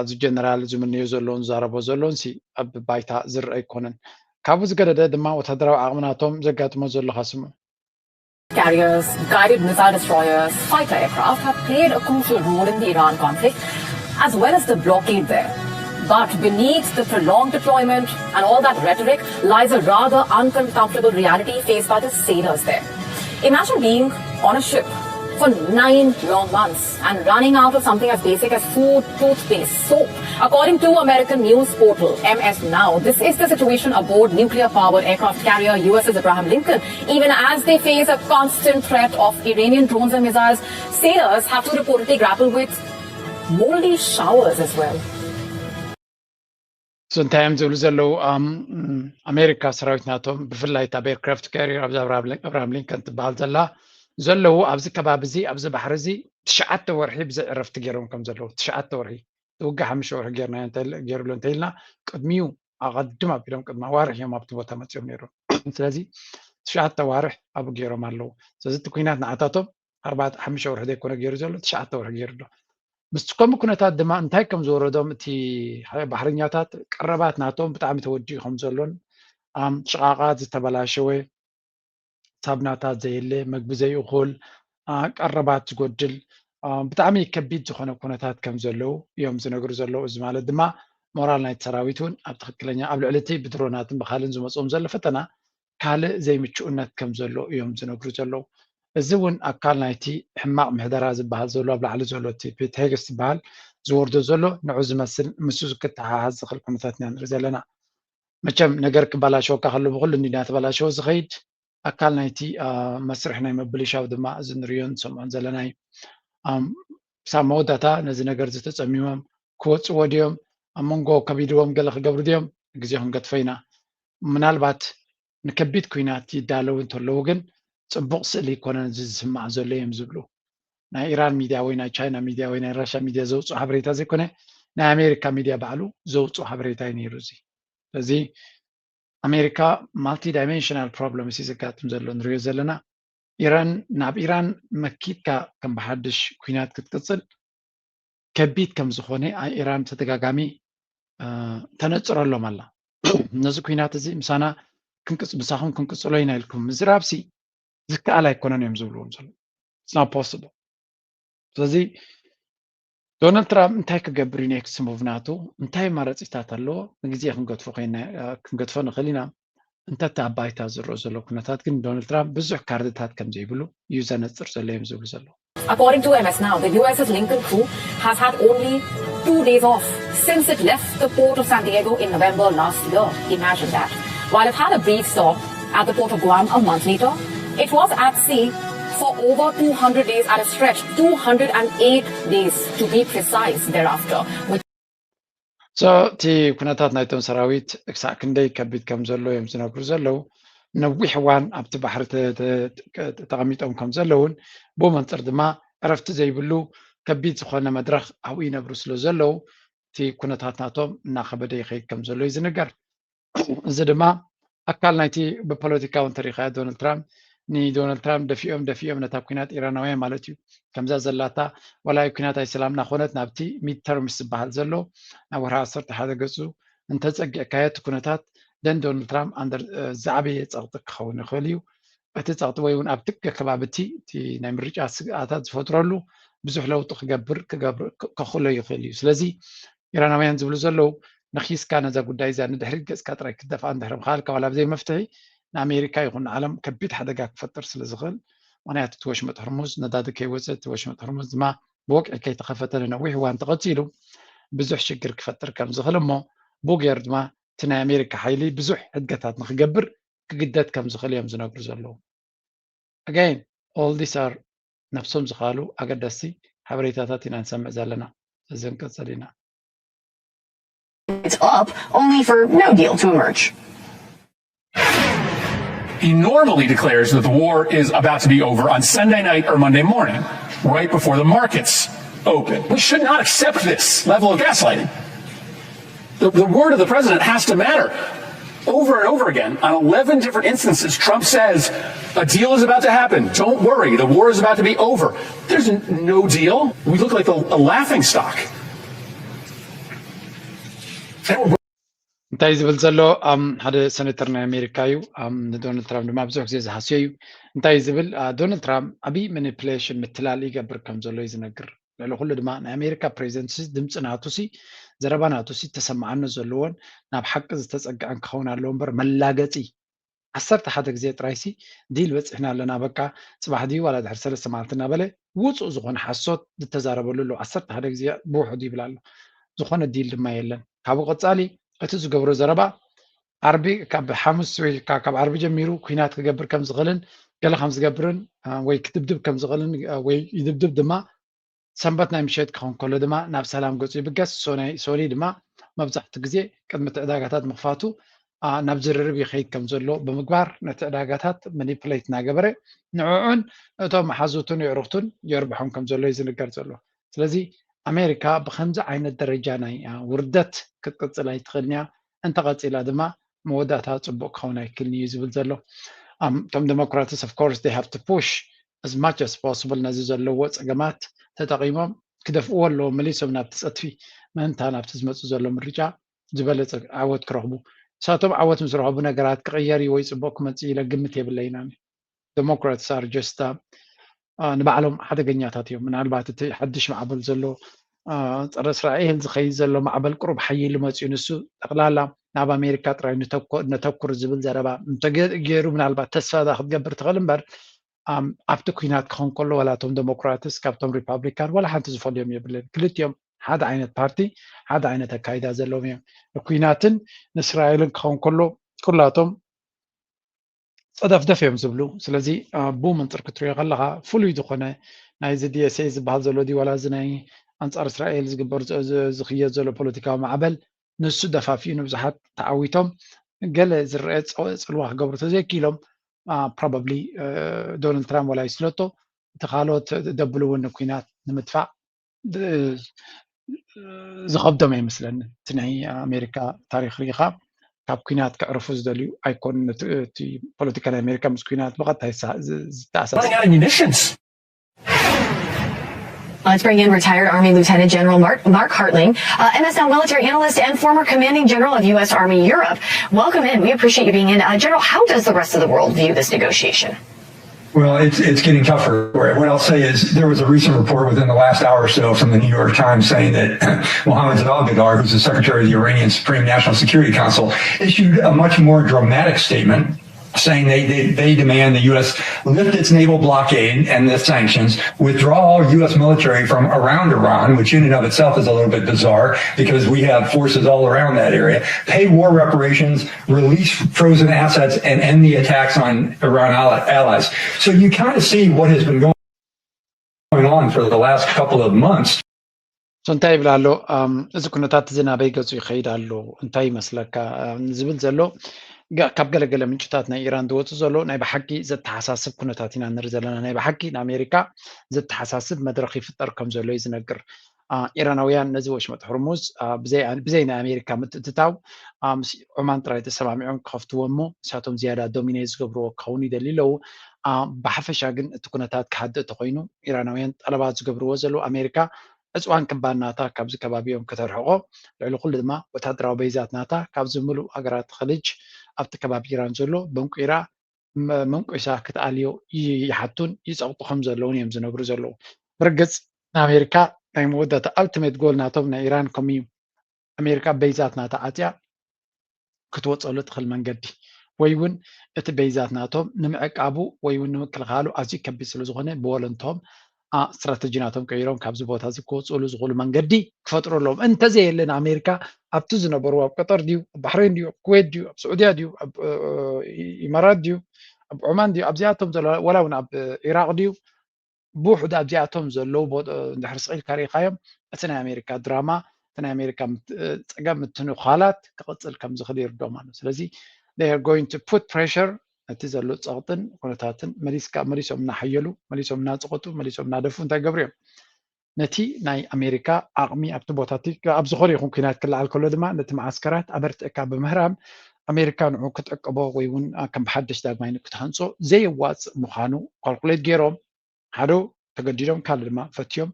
እዚ ጀነራል ዝምንዮ ዘለውን ዝዛረቦ ዘለውን ሲ ኣብ ባይታ ዝረአ ኣይኮነን። ካብኡ ዝገደደ ድማ ወታደራዊ ዓቕሚ ናቶም ዘጋጥሞ ዘሎ ካስሙ Carriers, guided missile destroyers, fighter aircraft have played a crucial role in the Iran conflict, as well as the blockade there. But beneath the prolonged deployment and all that rhetoric lies a rather uncomfortable reality faced by the sailors there. Imagine being on a ship for nine long months and running out of something as basic as food, toothpaste, soap. According to American news portal M S Now, this is the situation aboard nuclear powered aircraft carrier U S S Abraham Lincoln. Even as they face a constant threat of Iranian drones and missiles, sailors have to reportedly grapple with moldy showers as well. እሱ እንታይ እዮም ዝብሉ ዘለዉ? ኣሜሪካ ሰራዊት ናቶም ብፍላይ ኣብ ኤርክራፍት ካሪየር ኣብዚ ኣብርሃም ሊንከን ትበሃል ዘላ ዘለዉ ኣብዚ ከባቢ እዚ ኣብዚ ባሕሪ እዚ ትሽዓተ ወርሒ ብዘይ ዕረፍቲ ገይሮም ከም ዘለዉ ትሽዓተ ወርሒ ውጋ ሓሙሽተ ወርሒ ገይርና ገይሩሎ እንተኢልና ቅድሚኡ ኣቐድም ኣቢሎም ቅድሚ ኣዋርሕ እዮም ኣብቲ ቦታ መፅኦም ነይሮም። ስለዚ ትሽዓተ ኣዋርሕ ኣብኡ ገይሮም ኣለዉ። ስለዚ እቲ ኩናት ንዓታቶም ኣርባዕተ ሓሙሽተ ወርሒ ዘይኮነ ገይሩ ዘሎ ትሽዓተ ወርሒ ገይሩ ኣሎ። ምስቲ ከምኡ ኩነታት ድማ እንታይ ከም ዝወረዶም እቲ ባሕረኛታት ቀረባት ናቶም ብጣዕሚ ተወዲኡ ከም ዘሎን ኣም ሽቓቓት ዝተበላሸወ ሳብናታት ዘየለ መግቢ ዘይእኹል ቀረባት ዝጎድል ብጣዕሚ ከቢድ ዝኾነ ኩነታት ከም ዘለዉ እዮም ዝነግሩ ዘለዉ። እዚ ማለት ድማ ሞራል ናይቲ ሰራዊት እውን ኣብ ትኽክለኛ ኣብ ልዕሊ እቲ ብድሮናትን ብኻልን ዝመፅኦም ዘሎ ፈተና ካልእ ዘይምችኡነት ከም ዘሎ እዮም ዝነግሩ ዘለዉ። እዚ እውን ኣካል ናይቲ ሕማቕ ምሕደራ ዝበሃል ዘሎ ኣብ ላዕሊ ዘሎ እቲ ፒት ሄግስ ዝበሃል ዝወርዶ ዘሎ ንዑ ዝመስል ምስ ክትሓሓዝ ዝኽእል ኩነታት ኢና ንርኢ ዘለና። መቸም ነገር ክበላሸወካ ከሎ ብኩሉ እንዲ እናተበላሸወ ዝኸይድ ኣካል ናይቲ መስርሕ ናይ ምብልሻው ድማ እዚ ንሪዮን ዝሰምዖን ዘለና እዩ። ክሳብ መወዳእታ ነዚ ነገር ዝተፀሚሞም ክወፅዎ ድዮም ኣብ መንጎ ከቢድዎም ገለ ክገብሩ ድዮም ግዜ ክንገድፎ ኢና። ምናልባት ንከቢድ ኩናት ይዳለዉ እንተለዉ ግን ፅቡቕ ስእሊ ይኮነን እዚ ዝስማዕ ዘሎ እዮም ዝብሉ። ናይ ኢራን ሚድያ ወይ ናይ ቻይና ሚድያ ወይ ናይ ራሻ ሚድያ ዘውፅኦ ሓበሬታ ዘይኮነ ናይ ኣሜሪካ ሚድያ ባዕሉ ዘውፅኦ ሓበሬታ እዩ ነይሩ። እዚ ስለዚ ኣሜሪካ ማልቲ ዳይሜንሽናል ፕሮብለምስ እዩ ዘጋጥም ዘሎ ንሪኦ ዘለና። ኢራን ናብ ኢራን መኪትካ ከም ብሓድሽ ኩናት ክትቅፅል ከቢድ ከም ዝኾነ ኢራን ተደጋጋሚ ተነፅረሎም ኣላ። ነዚ ኩናት እዚ ምሳና ምሳኹም ክንቅፅሎ ኢና ኢልኩም ምዝራብሲ ዝከኣል ኣይኮነን እዮም ዝብልዎም ዘሎ። It's not possible። ስለዚ ዶናልድ ትራምፕ እንታይ ክገብር እዩ ኔክስት ሙቭ ናቱ እንታይ ማረፂታት ኣለዎ ንግዜ ክንገድፎ ኮይና ክንገድፎ ንኽእል ኢና። እንተቲ ኣብ ባይታ ዝረኦ ዘሎ ኩነታት ግን ዶናልድ ትራምፕ ብዙሕ ካርድታት ከም ዘይብሉ እዩ ዘነፅር ዘሎ እዮም ዝብሉ ዘለዉ። According to M S Now, the U S S Lincoln crew has had only two days off since it left the port of San Diego in November last year. Imagine that. While it had a brief stop at the port of Guam a month later, it was at sea for over two hundred days at a stretch, two hundred eight days to be precise thereafter. So እቲ ኩነታት ናይቶም ሰራዊት ክሳዕ ክንደይ ከቢድ ከም ዘሎ እዮም ዝነግሩ ዘለዉ። ነዊሕ እዋን ኣብቲ ባሕሪ ተቐሚጦም ከም ዘለውን ብኡ መንፅር ድማ ዕረፍቲ ዘይብሉ ከቢድ ዝኾነ መድረኽ ኣብኡ ይነብሩ ስለ ዘለዉ እቲ ኩነታት ናቶም እናኸበደ ይኸይድ ከም ዘሎ እዩ ዝንገር። እዚ ድማ ኣካል ናይቲ ብፖለቲካ እውን ተሪኻዮ ዶናልድ ትራምፕ ንዶናልድ ትራምፕ ደፊኦም ደፊኦም ነታ ኩናት ኢራናውያን ማለት እዩ ከምዛ ዘላታ ዋላ ኩናት ኣይሰላምና ኮነት ናብቲ ሚድ ተርምስ ዝበሃል ዘሎ ናብ ወርሒ ዓሰርተ ሓደ ገፁ እንተፀጊዕካዮ እቲ ኩነታት ደን ዶናልድ ትራምፕ ኣንደር ዝዓበየ ፀቕጢ ክኸውን ይኽእል እዩ። እቲ ፀቕጢ ወይ እውን ኣብቲ ከባቢ እቲ ናይ ምርጫ ስግኣታት ዝፈጥረሉ ብዙሕ ለውጢ ክገብር ከኽእሎ ይኽእል እዩ። ስለዚ ኢራናውያን ዝብሉ ዘለዉ ነኺስካ ነዛ ጉዳይ እዛ ንድሕሪት ገፅካ ጥራይ ክትደፍኣ እንድሕር ምኽኣልካ ዋላ ብዘይ መፍትሒ ንኣሜሪካ ይኹን ንዓለም ከቢድ ሓደጋ ክፈጥር ስለ ዝኽእል ምክንያቱ እቲ ወሽመጥ ሕርሙዝ ነዳዲ ከይወፀ እቲ ወሽመጥ ሕርሙዝ ድማ ብወግዒ ከይተኸፈተ ንነዊሕ እዋን ተቐፂሉ ብዙሕ ሽግር ክፈጥር ከም ዝኽእል እሞ ብኡ ገይሩ ድማ እቲ ናይ ኣሜሪካ ሓይሊ ብዙሕ ሕድገታት ንክገብር ክግደድ ከም ዝኽእል እዮም ዝነግሩ ዘለዉ። Again, all these are ነብሶም ዝኻሉ ኣገደስቲ ሓበሬታታት ኢና ንሰምዕ ዘለና። እዚ ንቀፅል ኢና። It's up only for no deal to emerge. He normally declares that the war is about to be over on Sunday night or Monday morning, right before the markets open. We should not accept this level of gaslighting. The, the word of the president has to matter. Over and over again, on eleven different instances, Trump says, "A deal is about to happen. Don't worry, the war is about to be over." There's no deal. We look like a, a laughing stock. እንታይ ዝብል ዘሎ ሓደ ሰነተር ናይ ኣሜሪካ እዩ። ንዶናልድ ትራምፕ ድማ ብዙሕ ግዜ ዝሃስዮ እዩ። እንታይ ዝብል ዶናልድ ትራምፕ ዓብዪ ማኒፕሌሽን ምትላል ይገብር ከም ዘሎ እዩ ዝነግር። ልዕሊ ኩሉ ድማ ናይ ኣሜሪካ ፕሬዚደንት ድምፂ ናቱ ሲ ዘረባ ናቱ ሲ ተሰማዓነት ዘለዎን ናብ ሓቂ ዝተፀግዐን ክኸውን ኣለዎ እምበር መላገፂ ዓሰርተ ሓደ ግዜ ጥራይ ሲ ዲል በፂሕና ኣለና በቃ ፅባሕ ድዩ ዋላ ድሕሪ ሰለስተ መዓልቲ እናበለ ውፁእ ዝኾነ ሓሶት ዝተዛረበሉ ኣለዉ። ዓሰርተ ሓደ ግዜ ብውሕዱ ይብል ኣሎ። ዝኾነ ዲል ድማ የለን። ካብኡ ቀፃሊ እቲ ዝገብሮ ዘረባ ዓርቢ ካብ ሓሙስ ወይ ካብ ዓርቢ ጀሚሩ ኩናት ክገብር ከም ዝኽእልን ገለ ከም ዝገብርን ወይ ክድብድብ ከም ዝኽእልን ወይ ይድብድብ ድማ ሰንበት ናይ ምሸት ክኸውን ከሎ ድማ ናብ ሰላም ገፁ ይብገስ። ሶኒ ድማ መብዛሕትኡ ግዜ ቅድሚ እቲ ዕዳጋታት ምኽፋቱ ናብ ዝርርብ ይኸይድ ከም ዘሎ ብምግባር ነቲ ዕዳጋታት ማኒፕሌት እናገበረ ንዕዑን እቶም መሓዙቱን የዕሩኽቱን የርብሖም ከም ዘሎ እዩ ዝንገር ዘሎ። ስለዚ ኣሜሪካ ብከምዚ ዓይነት ደረጃ ናይ ውርደት ክትቅፅል ኣይትኽእልን እያ። እንተቐፂላ ድማ መወዳእታ ፅቡቕ ክኸውን ኣይክእልን እዩ ዝብል ዘሎ። እቶም ዴሞክራትስ of course they have to push as much as possible ነዚ ዘለዎ ፀገማት ተጠቒሞም ክደፍእዎ ኣለዎም መሊሶም ናብቲ ፀትፊ ምእንታ ናብቲ ዝመፁ ዘሎ ምርጫ ዝበለፀ ዓወት ክረኽቡ። ንሳቶም ዓወት ምስ ረኸቡ ነገራት ክቕየር እዩ ወይ ፅቡቕ ክመፅእ ኢለ ግምት የብለይን። ዴሞክራትስ are just ንባዕሎም ሓደገኛታት እዮም። ምናልባት እቲ ሓድሽ ማዕበል ዘሎ ፀረ እስራኤል ዝኸይድ ዘሎ ማዕበል ቁሩብ ሓይሉ መፅኡ ንሱ ጠቕላላ ናብ ኣሜሪካ ጥራይ ነተኩር ዝብል ዘረባ እንተገይሩ ምናልባት ተስፋ ክትገብር ትኽእል እምበር ኣብቲ ኩናት ክኸውን ከሎ ዋላ እቶም ዴሞክራትስ ካብቶም ሪፓብሊካን ዋላ ሓንቲ ዝፈልዮም የብለን። ክልቲኦም ሓደ ዓይነት ፓርቲ ሓደ ዓይነት ኣካይዳ ዘለዎም እዮም። ንኩናትን ንእስራኤልን ክኸውን ከሎ ኩላቶም ፀደፍደፍ እዮም ዝብሉ። ስለዚ ብኡ መንፅር ክትሪኦ ከለካ ፍሉይ ዝኾነ ናይዚ ዲኤስኤ ዝበሃል ዘሎ ድዩ ዋላ እዚ ናይ ኣንፃር እስራኤል ዝግበር ዝኽየድ ዘሎ ፖለቲካዊ ማዕበል ንሱ ደፋፊኡ ንብዙሓት ተዓዊቶም ገለ ዝረአ ፅልዋ ክገብሩ ተዘይኪሎም ፕሮባብሊ ዶናልድ ትራምፕ ዋላ ይስለጦ እቲ ካልኦት ደብሉ እውን ንኩናት ንምጥፋእ ዝኸብዶም ኣይመስለኒ። እቲ ናይ ኣሜሪካ ታሪክ ርኢኻ ካብ ኩናት ክዕርፉ ዝደልዩ ኣይኮኑን። እቲ ፖለቲካ ናይ ኣሜሪካ ምስ ኩናት ብቐጥታ ዝተኣሳሰር። Running out of munitions. Let's bring in retired Army Lieutenant General Mark, Mark Hartling, uh, M S L military analyst and former commanding general of U S Army Europe. Welcome in. We appreciate you being in. Uh, General, how does the rest of the world view this negotiation? Well, it's, it's getting tougher. What I'll say is there was a recent report within the last hour or so from the New York Times saying that Mohammad Javad Zarif, who's the secretary of the Iranian Supreme National Security Council, issued a much more dramatic statement saying they, they, they demand the U S lift its naval blockade and the sanctions, withdraw all U S military from around Iran, which in and of itself is a little bit bizarre because we have forces all around that area, pay war reparations, release frozen assets, and end the attacks on Iran allies. So you kind of see what has been going on for the last couple of months. እንታይ ይብል ኣሎ? እዚ ኩነታት እዚ ናበይ ገፁ ይኸይድ ኣሎ? እንታይ ይመስለካ? ዝብል ዘሎ ካብ ገለገለ ምንጭታት ናይ ኢራን ዝወፁ ዘሎ ናይ ብሓቂ ዘተሓሳስብ ኩነታት ኢና ንርኢ ዘለና። ናይ ብሓቂ ንኣሜሪካ ዘተሓሳስብ መድረክ ይፍጠር ከም ዘሎ እዩ ዝነግር። ኢራናውያን ነዚ ወሽመጥ ሕርሙዝ ብዘይ ናይ ኣሜሪካ ምትእትታው ምስ ዑማን ጥራይ ተሰማሚዖም ክኸፍትዎ እሞ ንሳቶም ዝያዳ ዶሚኔት ዝገብርዎ ክኸውን ይደልዩ ኣለዉ። ብሓፈሻ ግን እቲ ኩነታት ክሃድእ ተኮይኑ ኢራናውያን ጠለባት ዝገብርዎ ዘለዉ ኣሜሪካ ዕፅዋን ክባን ናታ ካብዚ ከባቢ እዮም ከተርሕቆ፣ ልዕሊ ኩሉ ድማ ወታደራዊ በይዛት ናታ ካብዚ ምሉእ ሃገራት ኸልጅ ኣብቲ ከባቢ ኢራን ዘሎ በንቁራ መንቁሳ ክትኣልዮ ይሓቱን ይፀቕጡ ከም ዘለውን እዮም ዝነግሩ ዘለዉ። ብርግፅ ንኣሜሪካ ናይ መወዳእታ ኣልቲሜት ጎል ናቶም ናይ ኢራን ከም እዩ። ኣሜሪካ በይዛት ናታ ዓፅያ ክትወፀሉ ትኽእል መንገዲ ወይ እውን እቲ በይዛት ናቶም ንምዕቃቡ ወይ እውን ንምክልኻሉ ኣዝዩ ከቢድ ስለ ዝኾነ ብወለንቶም ስትራተጂ ናቶም ቀይሮም ካብዚ ቦታ እዚ ክወፅእሉ ዝኽእሉ መንገዲ ክፈጥሩ ኣለዎም። እንተዘየለ ንኣሜሪካ ኣብቲ ዝነበሩ ኣብ ቀጠር ድዩ ኣብ ባሕሬን ድዩ ኣብ ኩዌት ድዩ ኣብ ስዑድያ ድዩ ኣብ ኢማራት ድዩ ኣብ ዑማን ድዩ ኣብዚኣቶም ዘሎ ወላ እውን ኣብ ኢራቅ ድዩ ብውሕዱ ኣብዚኣቶም ዘለዉ እንድሕር ስቕ ኢልካ ርኢኻዮም እቲ ናይ ኣሜሪካ ድራማ እቲ ናይ ኣሜሪካ ፀገም ምትንዃላት ክቕፅል ከም ዝኽእል ይርዶም ኣሎ። ስለዚ they are going to put pressure ነቲ ዘሎ ፀቕጥን ኩነታትን መሊስካ መሊሶም እናሓየሉ መሊሶም እናፀቐጡ መሊሶም እናደፉ እንታይ ገብሩ እዮም ነቲ ናይ ኣሜሪካ ዓቕሚ ኣብቲ ቦታ ኣብ ዝኾነ ይኹን ኩናት ክለዓል ከሎ ድማ ነቲ መዓስከራት ኣበርቲዕካ ብምህራም ኣሜሪካ ንዑ ክትዕቅቦ ወይ እውን ከም ብሓደሽ ዳግማይ ክትሃንፆ ዘየዋፅእ ምዃኑ ካልኩሌት ገይሮም ሓደ ተገዲዶም ካልእ ድማ ፈትዮም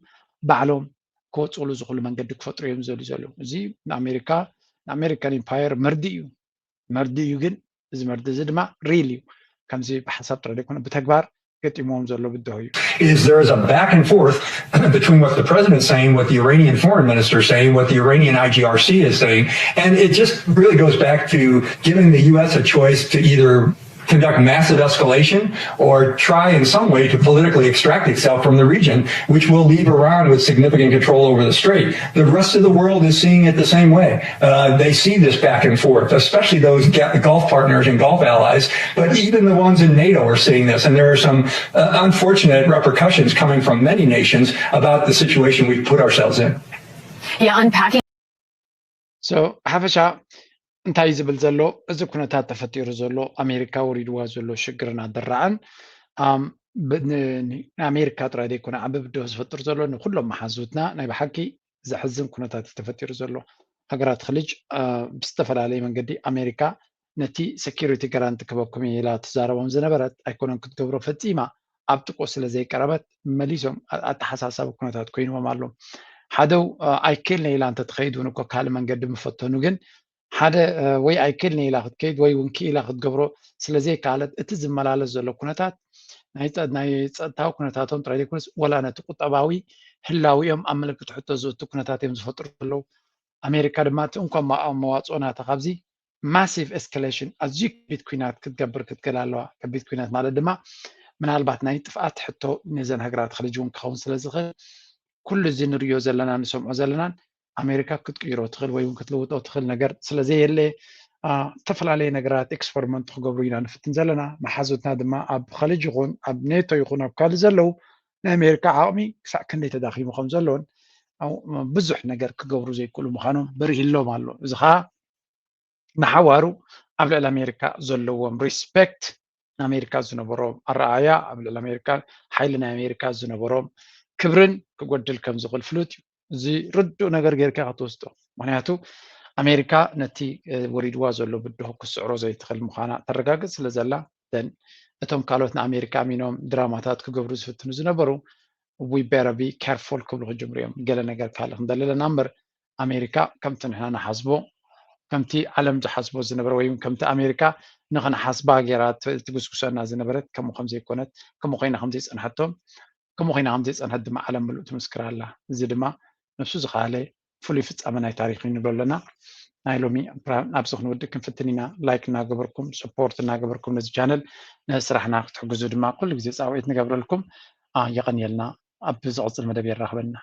ባዕሎም ክወፅሉ ዝኽእሉ መንገዲ ክፈጥሩ እዮም ዝደልዩ ዘለዉ። እዚ ንኣሜሪካ ንኣሜሪካን ኢምፓየር መርዲ እዩ መርዲ እዩ። ግን እዚ መርዲ እዚ ድማ ሪል እዩ። ከምዚ ብሓሳብ ጥራይ ዘይኮነ ብተግባር ገጢሞም ዘሎ ብድሆ እዩ። Is there is a back and forth between what the president's saying, what the Iranian foreign minister is saying, what the Iranian I G R C is saying, and it just really goes back to giving the U S a choice to either conduct massive escalation or try in some way to politically extract itself from the region, which will leave Iran with significant control over the strait. The rest of the world is seeing it the same way. Uh, they see this back and forth, especially those Gulf partners and Gulf allies, but even the ones in NATO are seeing this. And there are some uh, unfortunate repercussions coming from many nations about the situation we've put ourselves in. Yeah, unpacking. So, ሓፈሻ እንታይ ዝብል ዘሎ እዚ ኩነታት ተፈጢሩ ዘሎ ኣሜሪካ ወሪድዋ ዘሎ ሽግርን ኣደራዕን ንኣሜሪካ ጥራይ ዘይኮነ ዓቢ ብድሆ ዝፈጥር ዘሎ ንኩሎም መሓዙትና ናይ ብሓቂ ዘሕዝን ኩነታት እዩ ተፈጢሩ ዘሎ። ሃገራት ኸሊጅ ብዝተፈላለየ መንገዲ ኣሜሪካ ነቲ security guarantee ክበኩም እየ ኢላ ትዛረቦም ዝነበረት ኣይኮነን ክትገብሮ ፈጺማ ኣብ ጥቆ ስለ ዘይቀረበት መሊሶም ኣተሓሳሳቢ ኩነታት ኮይንዎም ኣሎ። ሓደው ኣይክእልነ ኢላ እንተትኸይድ እውን እኮ ካልእ መንገዲ ምፈተኑ ግን ሓደ ወይ ኣይክእልነ ኢላ ክትከይድ ወይ እውን ክኢላ ክትገብሮ ስለ ዘይከኣለት እቲ ዝመላለስ ዘሎ ኩነታት ናይ ጸጥታዊ ኩነታቶም ጥራይ ዘይኮነስ ወላ ነቲ ቁጠባዊ ህላዊኦም ኣብ ምልክት ሕቶ ዘእቱ ኩነታት እዮም ዝፈጥሩ ዘለዉ። ኣሜሪካ ድማ እቲ እንኳ መዋፅኦ ናታ ካብዚ massive escalation ኣዝዩ ከቢድ ኩናት ክትገብር ክትክእል ኣለዋ። ከቢድ ኩናት ማለት ድማ ምናልባት ናይ ጥፍኣት ሕቶ ነዘን ሃገራት ኸሊጅ እውን ክኸውን ስለ ዝኽእል ኩሉ እዚ ንሪኦ ዘለና ንሰምዖ ዘለናን ኣሜሪካ ክትቅይሮ ትኽእል ወይ እውን ክትልውጦ ትኽእል ነገር ስለ ዘየለ ዝተፈላለየ ነገራት experiment ክገብሩ ኢና ንፍትን ዘለና። መሓዙትና ድማ ኣብ ኸሊጅ ይኹን ኣብ ኔቶ ይኹን ኣብ ካልእ ዘለዉ ናይ ኣሜሪካ ዓቕሚ ክሳዕ ክንደይ ተዳኺሙ ከም ዘሎን ብዙሕ ነገር ክገብሩ ዘይክእሉ ምዃኖም በሪህሎም ኣሎ። እዚ ኸዓ ንሓዋሩ ኣብ ልዕሊ ኣሜሪካ ዘለዎም respect ንኣሜሪካ ዝነበሮም ኣረኣእያ ኣብ ልዕሊ ኣሜሪካ ሓይሊ ናይ ኣሜሪካ ዝነበሮም ክብርን ክጎድል ከም ዝኽእል ፍሉጥ እዩ። እዚ ርዱእ ነገር ጌርካ ክትወስዶ ምክንያቱ ኣሜሪካ ነቲ ወሪድዋ ዘሎ ብድሆ ክስዕሮ ዘይትኽእል ምዃና ተረጋግፅ ስለ ዘላ እቶም ካልኦት ንኣሜሪካ ኣሚኖም ድራማታት ክገብሩ ዝፍትኑ ዝነበሩ we better be careful ክብሉ ክጅምሩ እዮም። ገለ ነገር ካልእ ክንደሊ ኣለና እምበር ኣሜሪካ ከምቲ ንሕና ንሓስቦ ከምቲ ዓለም ዝሓስቦ ዝነበረ ወይ ከምቲ ኣሜሪካ ንኽንሓስባ ገይራ ትጉስጉሰና ዝነበረት ከምኡ ከም ዘይኮነት ከምኡ ኮይና ከም ዘይፀንሐቶም ከምኡ ኮይና ከም ዘይፀንሐት ድማ ዓለም ምሉእ ትምስክር ኣላ። እዚ ድማ ነብሱ ዝኸኣለ ፍሉይ ፍፃመ ናይ ታሪክ እዩ ንብሎ ኣለና። ናይ ሎሚ ፕሮግራም ኣብዚ ክንወድእ ክንፍትን ኢና። ላይክ እናገበርኩም support እናገበርኩም ነዚ channel ነዚ ስራሕና ክትሕግዙ ድማ ኩሉ ግዜ ፃውዒት ንገብረልኩም። የቐንየልና። ኣብ ዝቕፅል መደብ የራኽበና።